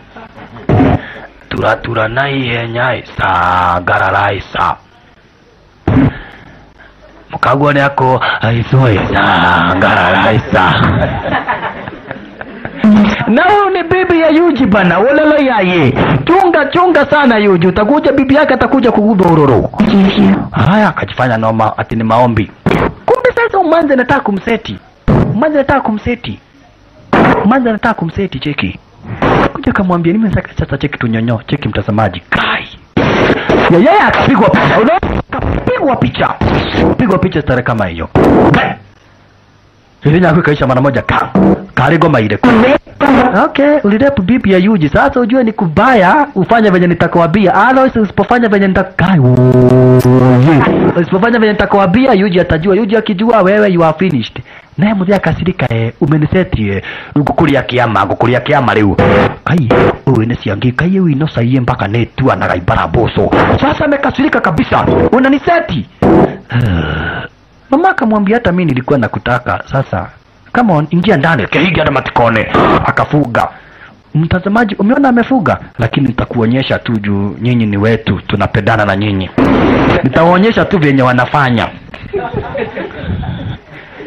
turatura na ihenya sa gararaisa mukagwo ni ako aisoe sa gararaisa. Na huyu ni bibi ya Yuji bana, wololo yaye. Chunga chunga sana Yuji, utakuja bibi yake atakuja kugudha uroro. Haya akajifanya noma ati ni maombi. Kumbe sasa umanze anataka kumseti. Manze anataka kumseti. Manze anataka kumseti cheki. Kuja kamwambia nimi nataka sasa cheki tunyonyo, cheki mtazamaji. Kai. Yeye akapigwa picha. Unaona? Kapigwa picha. Pigwa picha stare kama hiyo. Sisi nyako kaisha mara moja ka. Karigo maire. Okay, ulirepu bibi ya Yuji. Sasa ujue ni kubaya ufanye venye nitakwambia. Otherwise usipofanya venye nitakai. Usipofanya venye nitakwambia Yuji atajua. Yuji akijua wewe you are finished. Naye mzee akasirika umeniseti ngukuria kiama, ngukuria kiama riu. Kai, uwe ni siangi, kai uwe no saiye mpaka netua na gaibara boso. Sasa amekasirika kabisa. Unaniseti. Mama akamwambia hata mimi nilikuwa nakutaka. Sasa come on, ingia ndani. Kaingia na matikone. Akafuga. Mtazamaji, umeona amefuga, lakini nitakuonyesha tu juu nyinyi ni wetu, tunapendana na nyinyi. Nitawaonyesha tu venye wanafanya.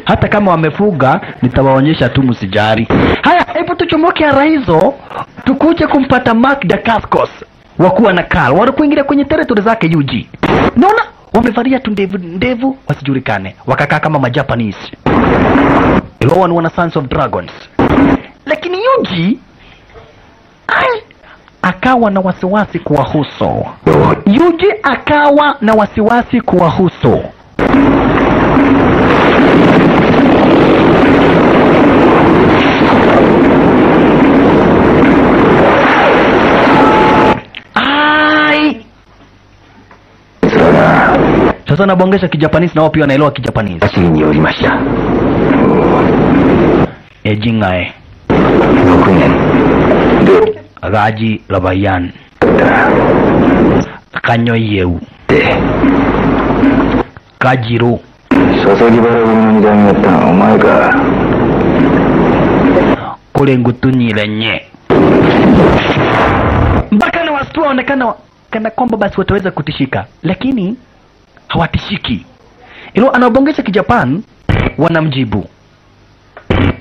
Hata kama wamefuga, nitawaonyesha tu msijari. Haya, hebu tuchomoke araizo, tukuje kumpata Mark Dacascos wakuwa na Carl. Walikuingilia kwenye territory zake Yuji. Naona wamevalia tu ndevu ndevu wasijulikane, wakakaa kama majapanese. Rowan wana Sons of Dragons. Lakini Yuji akawa na wasiwasi kuwahusu. Yuji akawa na wasiwasi kuwahusu. Sasa nabongesha Kijapanese na wao pia wanaelewa Kijapanese. Ejingae. Gaji Labayan. Kanyoyeu. Kajiro. Kule ngutunyile nye. Mpaka na wasitua waonekana kana kwamba basi wataweza kutishika, lakini hawatishiki. Ilo anabongesha Kijapan wanamjibu.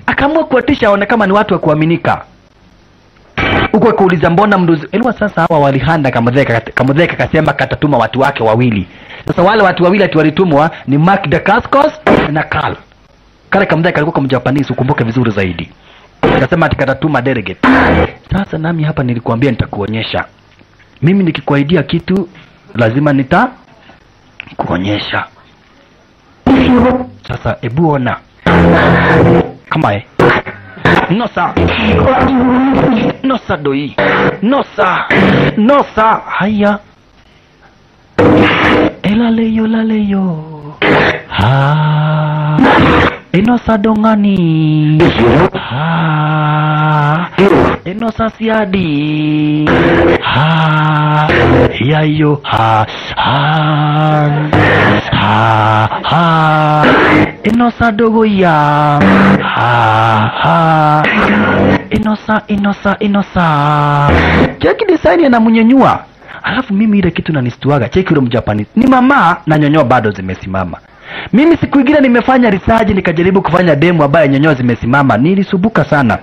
Akaamua kuwatisha waone kama ni watu wa kuaminika. Huko kuuliza mbona mduzi. Elwa sasa hawa walihanda Kamutheka kasema katatuma watu wake wawili. Sasa wale watu wawili ati walitumwa ni Mark Dacascos na Carl. Kale Kamutheka alikuwa kama Japanese, ukumbuke vizuri zaidi. Akasema ati katatuma delegate. Sasa nami hapa nilikuambia nitakuonyesha. Mimi nikikuahidia kitu lazima nitakuonyesha. Sasa ebu ona. Kama Nosa. Nosa doi. Nosa. Nosa. Haya. Elaleyo laleyo. Ha. Enosa dongani. Ha. Enosa siadi. Ha. Yayo. Ha. Ha. Ha. Ha. Enosa dogo ya. Ha. Ha. Enosa, enosa, enosa. Cheki design anamunyenyua. Alafu mimi ile kitu nanistuaga. Cheki yule Mjapanese. Ni mama na nyonyo bado zimesimama. Mimi siku ingine nimefanya research nikajaribu kufanya demo ambaye nyonyo zimesimama. Nilisubuka sana.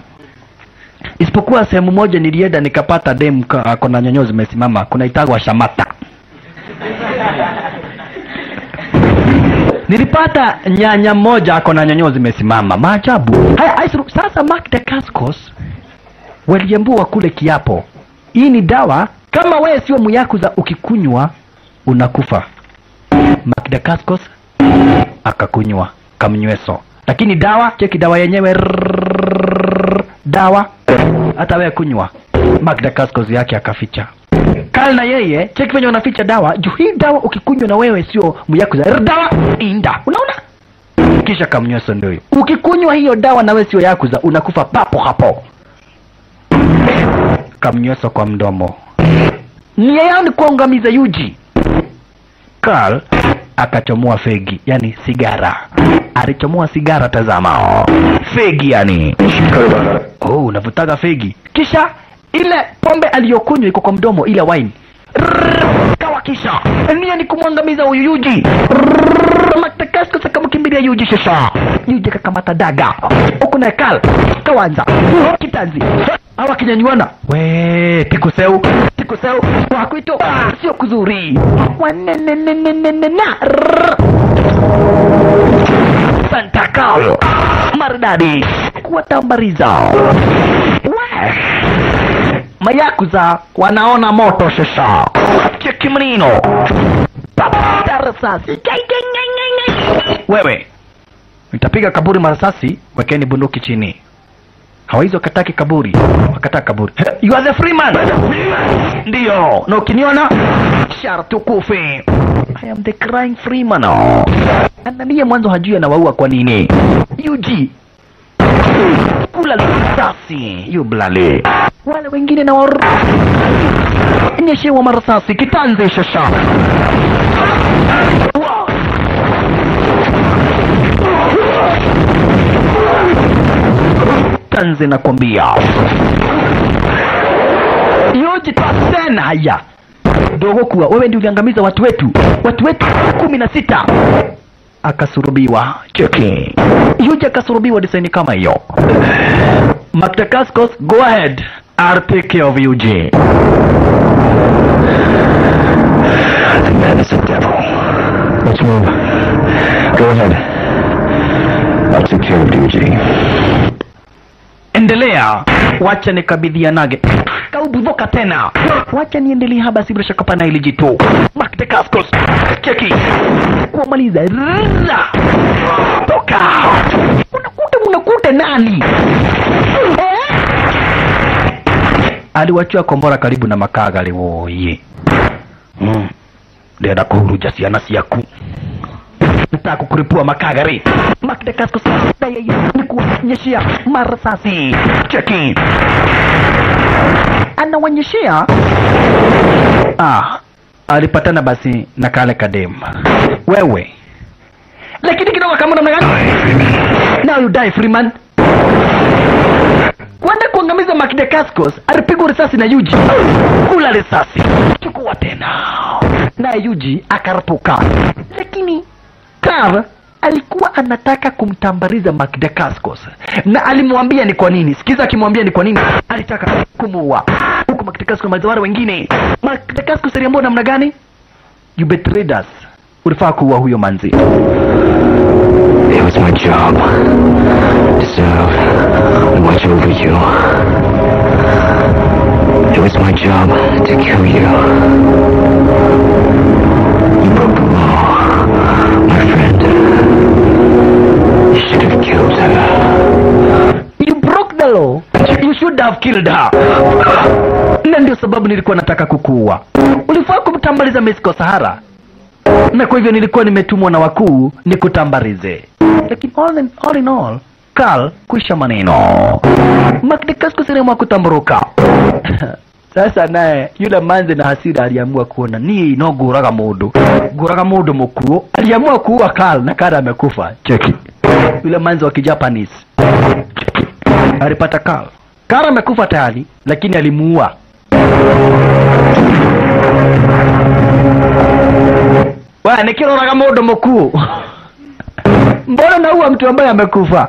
Isipokuwa sehemu moja nilienda nikapata demo kuna nyonyo zimesimama. Kuna itagwa Shamata. Nilipata nyanya moja ako na nyonyo zimesimama. Maajabu. Haya, sasa Mark Dacascos waliambua kule kiapo. Hii ni dawa kama wewe sio muyakuza ukikunywa unakufa. Mark Dacascos akakunywa kamnyweso. Lakini dawa, cheki dawa yenyewe, dawa hata wewe kunywa. Mark Dacascos yake akaficha. Kal na yeye, cheki venye wanaficha dawa. Juu hii dawa ukikunywa na wewe sio muyakuza. Dawa inda. Unaona? Kisha kamnyweso ndio hiyo. Ukikunywa hiyo dawa na wewe sio yakuza unakufa papo hapo. Kamnyweso kwa mdomo. Nia yao ni kuangamiza Yuji. Carl akachomoa fegi, yani sigara. Alichomoa sigara, tazama. Fegi yani. Oh, unavutaga fegi. Kisha ile pombe aliyokunywa iko kwa mdomo, ile wine. Kawa kisha. Nia ni kumwangamiza huyu Yuji. Matakasko akamkimbilia Yuji sasa. Yuji akakamata daga. Huko na Carl kaanza. Kitanzi. Hawa kinyanyuana. We, tikuseu. Tikuseu. Wakuito. Sio kuzuri. Wanenenenenena. Santa Carl. Maridadi. Kuwatambariza. We. Mayakuza wanaona moto sasa. Cheki mnino. Rasasi. Wewe. Nitapiga kaburi marasasi, wekeni bunduki chini. Hawaizo wakataki kaburi. Wakataka kaburi. You are the free man. Ndio. Na ukiniona sharti ukufe. I am the crying free man. Ananiye mwanzo hajui anawaua kwa nini. Yuji. Kula risasi. You blale. Wale wengine na nyeshewa marasasi. Kitanze shasha. Tanze nakwambia. Yuji tasena haya. Dogo kuwa wewe ndio uliangamiza watu wetu. Watu wetu 16. Akasurubiwa. Cheki. Yuji akasurubiwa design kama hiyo. Mark Dacascos, go ahead. I'll take care of Yuji. The man is a devil. Let's move. Go ahead. I'll take care of Yuji. Endelea. Wacha nikabidhianage. Kaubuvoka tena. Wacha niendelee haba si bila shaka pana ili jitu. Mark Dacascos. Cheki. Kuamaliza. Toka. Unakuta nani? Aliwachia kombora karibu na makaga liwoye. Ndenda kuhuruja ciana ciaku. Nataka kukuripua makagari. Mark Dacascos na yeye ni kuonyeshia marasasi. Cheki. Anawanyeshia. Alipatana basi na kale kadem. Wewe. Lakini kidogo kama namna gani? Now you die, Freeman. Kwenda kuangamiza Mark Dacascos, alipigwa risasi na Yuji. Kula risasi. Chukua tena. Na Yuji akarapuka. Lakini Carl alikuwa anataka kumtambariza Mark Dacascos. Na alimwambia ni kwa nini. Sikiza akimwambia ni kwa nini alitaka kumuua. Huko Mark Dacascos maliza wale wengine. Mark Dacascos aliambiwa namna gani? You betrayed us. Ulifaa kuua huyo manzi. It was my job to serve and watch over you. It was my job to kill you. You broke the law, my friend. You should have killed her. You broke the law. You should have killed her. Na ndio sababu nilikuwa nataka kukuua. Ulifaa kumtambaliza Misko Sahara. Na kwa hivyo nilikuwa nimetumwa na wakuu nikutambarize. Lakini all in all, Carl kuisha maneno. Mark Dacascos aliamua kutamburuka. Sasa naye yule manze na hasira aliamua kuona ni no guraga mundu. Guraga mundu mukuo. Aliamua kuua Carl na Carl amekufa. Cheki. Yule manze wa Kijapanese. Cheki. Alipata Carl. Carl amekufa tayari lakini alimuua. Wa nikiroraga mundu mukuo. Mbona naua mtu ambaye amekufa?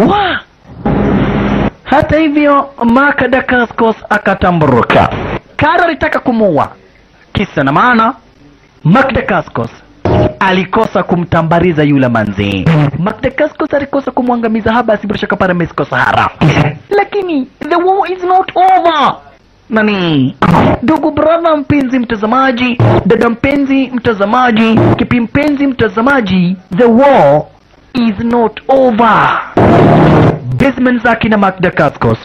Wa! Hata hivyo Mark Dacascos akatamburuka. Carl alitaka kumuua. Kisa na maana Mark Dacascos alikosa kumtambariza yule manzi. Mark Dacascos alikosa kumwangamiza haba bila shaka para Mexico Sahara. Lakini the war is not over. Nani? Ndugu brother mpenzi mtazamaji, dada mpenzi mtazamaji, kipi mpenzi mtazamaji, the war is not over. Basement zaki na Mark Dacascos,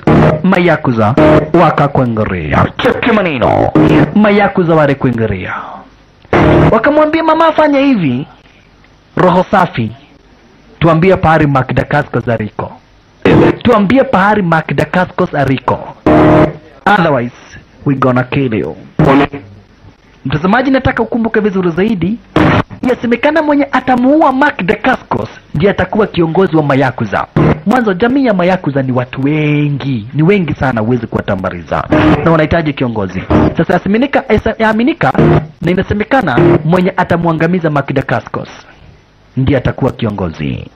mayakuza wakakuingiria. Cheki maneno. Mayakuza wale kuingiria. Wakamwambia mama fanya hivi, roho safi. Tuambie pahali Mark Dacascos aliko. Tuambie pahali Mark Dacascos aliko. Otherwise, we gonna kill you. Mtazamaji, nataka ukumbuke vizuri zaidi. Yasemekana mwenye atamuua Mark Dacascos ndiye atakuwa kiongozi wa mayakuza. Mwanzo jamii ya mayakuza ni watu wengi, ni wengi sana, huwezi kuwatambariza. Na wanahitaji kiongozi. Sasa yaaminika na inasemekana mwenye atamuangamiza Mark Dacascos ndiye atakuwa kiongozi.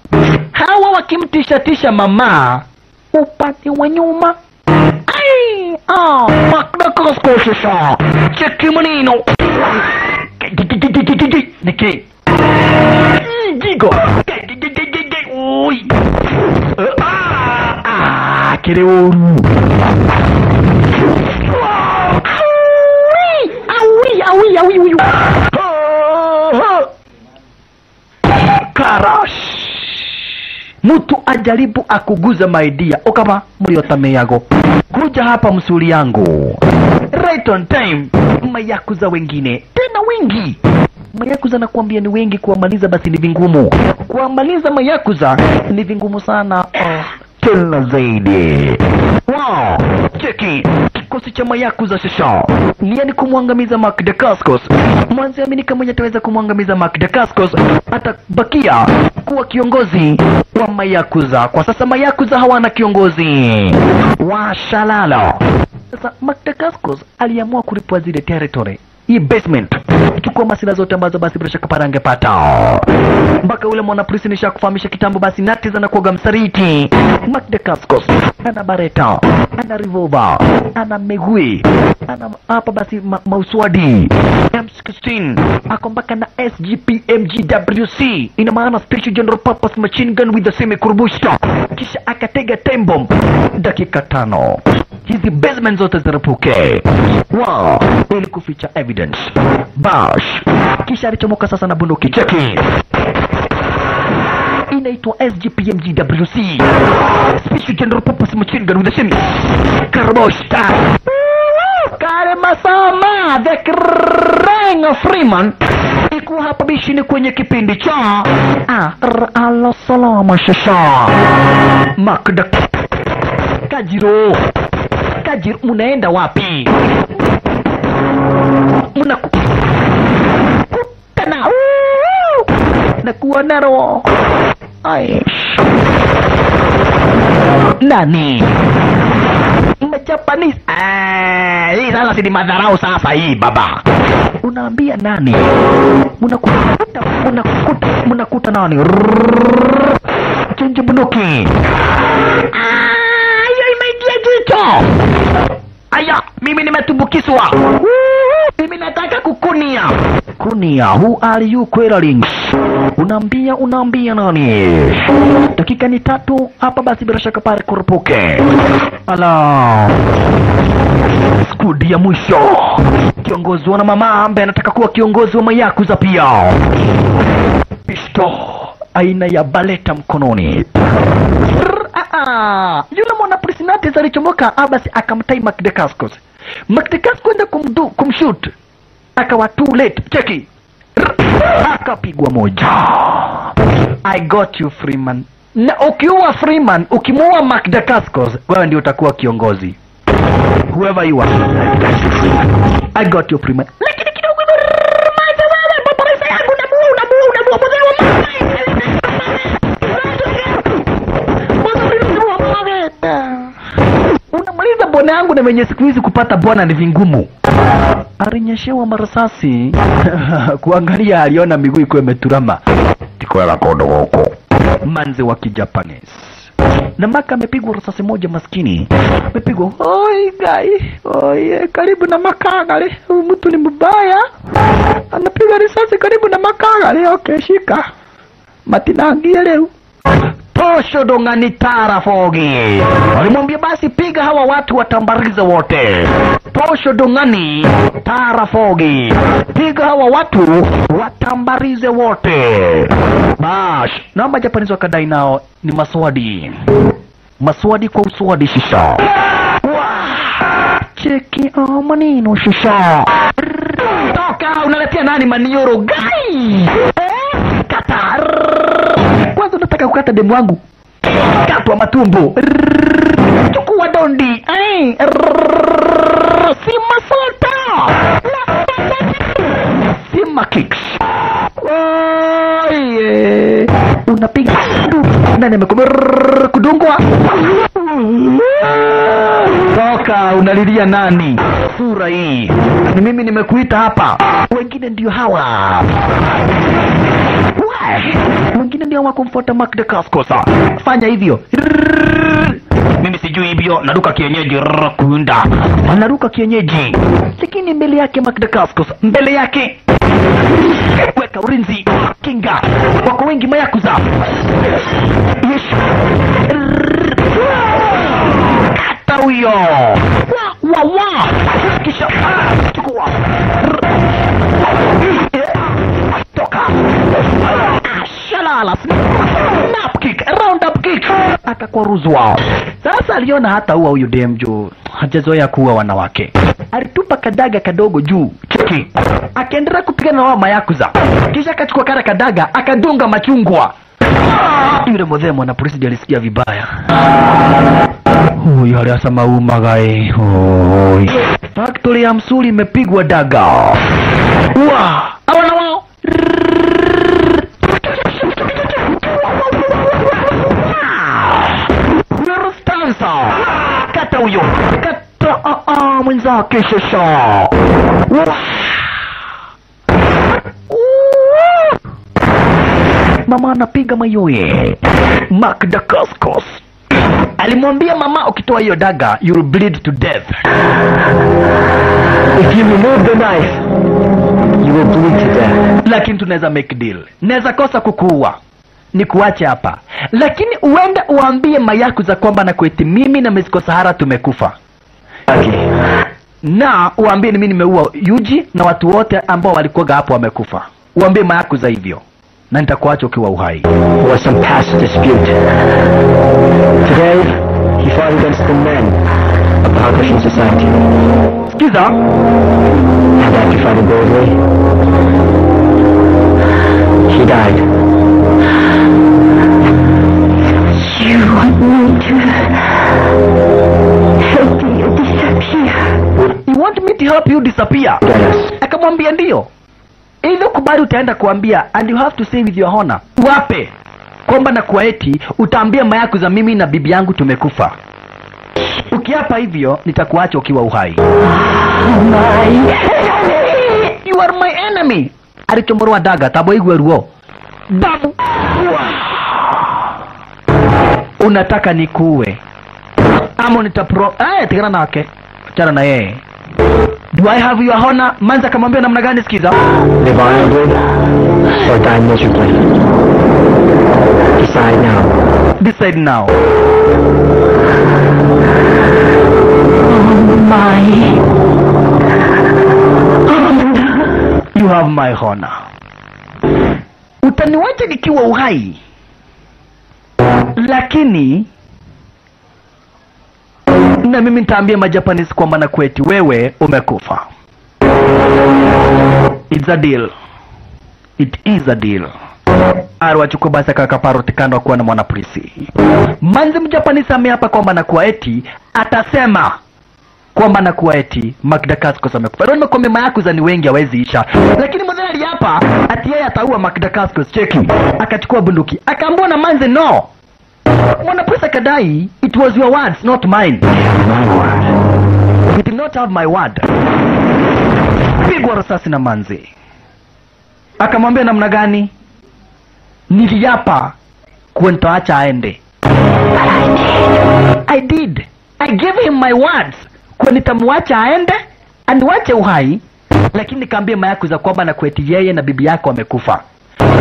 Hawa wakimtishatisha mama upande wa nyuma. Ai, Mark Dacascos sasa. Cheki maneno. Niki. Gigo. Oi. Kere oru. Aui, aui, aui, aui. Karash. Mtu ajaribu akuguza maidia okama mliotameyago. Kuja hapa msuli yangu. Right on time. Mayakuza wengine tena wengi. Mayakuza nakuambia ni wengi, kuwamaliza basi ni vingumu. Kuwamaliza mayakuza ni vingumu sana. Tena zaidi. Wow, cheki kikosi cha mayakuza sasa. Nia ni kumwangamiza Mark Dacascos. Mwanzo aminika mwenye ataweza kumwangamiza Mark Dacascos atabakia kuwa kiongozi wa mayakuza. Kwa sasa mayakuza hawana kiongozi. Washalala. Sasa Mark Dacascos aliamua kulipwa zile territory. Hii basement. Chukua masila zote ambazo basi bila shaka para angepata. Mpaka ule mwana polisi nishakufahamisha kitambo basi natiza na kuoga msariti. Mark Dacascos ana bareta, ana revolver, ana megui, ana hapa basi mauswadi M16, ako mpaka na SGPMGWC, ina maana Special General Purpose Machine Gun with the semi kurbushta. Kisha akatega time bomb dakika 5. Hizi basement zote ziripuke. Wow, ili kuficha evidence. Bash. Kisha alichomoka sasa na bunduki. Cheki. Inaitwa SGPMGWC, Special General Purpose Machine Gun with the semi karboshta. Kare masama the Crying Freeman iko hapa bishini kwenye kipindi cha Alo Salama Shasha. Makda Kajiro. Kajiro, munaenda wapi? Mnakutana na kuwa naro. Ai. Nani? Japanese. Hii sasa si ni madharau sasa hii baba. Unaambia nani? Mnakuta nani? Chenje bunduki. Hiyo imeingia jicho. Aya, mimi nimetumbukizwa. Mimi nataka kukunia. Kunia, who are you quarreling? Unaambia nani? Dakika ni 3 hapa basi bila shaka pale kurupuke. Ala. Skudi ya mwisho. Kiongozi wa mama ambaye anataka kuwa kiongozi wa mayakuza pia. Pisto aina ya baleta mkononi. Yule mwana Prisinatis alichomoka basi akamtai Makdekaskos. Makdekaskos kwenda kumshoot. Akawa too late. Cheki. Akapigwa moja. I got you Freeman. Na ukiua Freeman, ukimuua Makdekaskos, wewe ndio utakuwa kiongozi. Whoever you are. I got you Freeman. Lakini kidogo maza wewe babarisa yangu unamuua mzee wa mama. Unamaliza bwana yangu na mwenye siku hizi kupata bwana ni vingumu. Alinyeshewa marasasi. Kuangalia aliona miguu iko imeturama. Tikoela kodo huko. Manze wa Kijapanese. Na maka amepigwa risasi moja maskini. Amepigwa. Oi gai. Oi karibu na makagale. Huyu mtu ni mbaya. Anapiga risasi karibu na makagale. Okay shika. Matinangie leo. Tosho dongani tara fogi. Walimwambia basi piga hawa watu watambariza wote. Tosho dongani tara fogi. Piga hawa watu watambarize wote. Bash. Na Majapanizi wakadai nao ni maswadi. Maswadi kwa uswadi shisha. Cheki maneno shisha. Toka unaletea nani manioro gai? Kata. Kwanza unataka kukata demu wangu. Katwa matumbo. Chukua dondi. Ai. Sima salta. Sima kicks. Oye. Unapiga. Nani amekudungwa? Toka unalilia nani? Sura hii. Ni mimi nimekuita hapa. Wengine ndio hawa. Wengine ndio wakumfuata Makdekaskos. Fanya hivyo. Mimi sijui hivyo, naruka kienyeji kunda. Anaruka kienyeji. Lakini mbele yake Makdekaskos, mbele yake weka ulinzi, kinga. Wako wengi mayakuza. Yes. Kata huyo. Wa wa. Kisha chukua. Toka. Shalala. Snap kick, round up kick. Akakwaruzwa. Sasa aliona hata huwa huyu dem juu hajazoea kuua wanawake. Alitupa kadaga kadogo juu. Cheki. Akaendelea kupigana na wao mayakuza. Kisha akachukua kara kadaga akadunga machungwa. Yule mzee mwana polisi alisikia vibaya. Huyu alisema umagae. Hoi. Factory ya msuli imepigwa daga. Wa, hawana wao. Kata huyo. Kata mwenzake shesha. Mama anapiga mayowe. Makdekaskos alimwambia mama ukitoa hiyo daga you will bleed to death. If you remove the knife you will bleed to death. Lakini tunaweza make deal. Naweza kosa kukuua. Nikuache hapa. Lakini uende uambie mayakuza kwamba na kweti mimi na Misko Sahara tumekufa. Okay. Na uambie mimi nimeua Yuji na watu wote ambao walikuwa hapo wamekufa. Uambie mayakuza hivyo. Na nitakuacha ukiwa uhai. Was some past dispute. Today he fought against the men of the Hakushin society. Sikiza. And after fighting bravely, he died. You want me to help you disappear? You want me to help you disappear? Yes. Akamwambia ndio. Ili ukubali utaenda kuambia, and you have to say with your honor. Wape kwamba na kuwa eti utaambia mayakuza mimi na bibi yangu tumekufa. Ukiapa hivyo nitakuacha ukiwa uhai. My enemy. You are my enemy. Alichomorwa daga tabo igwe ruo. Damu. Unataka nikuue ama nitapro tigana nake. Achana na yeye. Do I have your honor? Manza akamwambia namna gani? Sikiza. Live honorably or die miserably. Decide now. Decide now. Oh my honor. You have my honor. Utaniwacha nikiwa uhai, lakini na mimi nitaambia majapanese kwamba na kweti wewe umekufa. It's a deal. It is a deal. Arwachukua basi akakaparoti kando kuwa na mwanapolisi. Manzi mjapanese ameapa kwamba na kuwa eti atasema kwamba na kuwa eti Mark Dacascos amekufa. Ndio nimekuambia mayakuza ni wengi hawezi isha. Lakini mzee aliapa ati yeye ataua Mark Dacascos. Cheki. Akachukua bunduki. Akaambiwa na manzi no. Mwanapolisi akadai it was your words not mine. My word. You did not have my word. Pigwa risasi na manzi. Akamwambia namna gani? Niliapa kuwa nitaacha aende. But I did. I did. I gave him my words. Kuwa nitamwacha aende, aniwache uhai, lakini nikaambia mayakuza kwamba na kweti yeye na bibi yako wamekufa.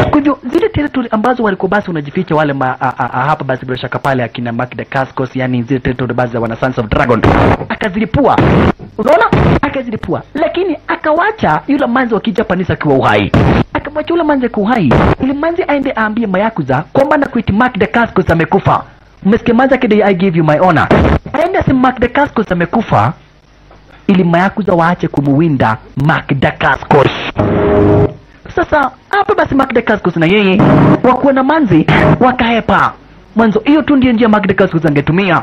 Kwa hivyo zile territory ambazo walikuwa basi unajificha wale hapa basi bila shaka pale akina Mark Dacascos, yani zile territory basi za wana Sons of Dragon, akazilipua. Unaona? Akazilipua. Lakini akawacha yule manzi wa Kijapanese akiwa uhai. Akamwacha yule manzi akiwa uhai. Yule manzi aende aambie mayakuza kwamba na kweti Mark Dacascos amekufa. Umesikia manzi akidai I give you my honor. Aende aseme Mark Dacascos amekufa ili mayakuza waache kumuwinda Mark Dacascos. Sasa hapa basi Mark Dacascos na yeye wakuwa na manzi wakahepa. Mwanzo hiyo tu ndiyo njia Mark Dacascos angetumia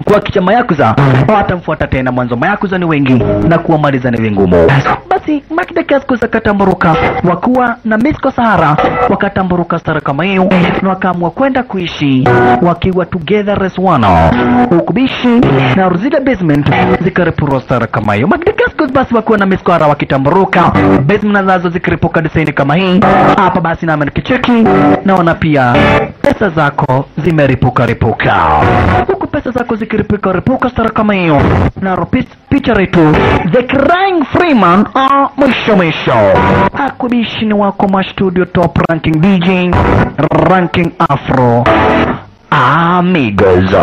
kuhakikisha mayakuza hawatamfuata tena. Mwanzo mayakuza ni wengi na kuwamaliza ni vingumu. Basi Mark Dacascos akatamburuka, wakuwa na Misko Sahara wakatamburuka sara kama hiyo, na wakaamua kwenda kuishi wakiwa together as one. Huku bishi na zile basement zikaripurwa sara kama hiyo. Mark Dacascos basi wakuwa na Misko Sahara wakitamburuka, basement nazo zikiripuka design kama hii. Hapa basi na nikicheki naona pia pesa zako zimeripuka ripuka. Huku pesa zako zikiripuka ripuka sara kama hiyo. Na picha letu The Crying Freeman mwisho mwisho. Akubishi ni wako ma studio top ranking DJ ranking Afro Amigos.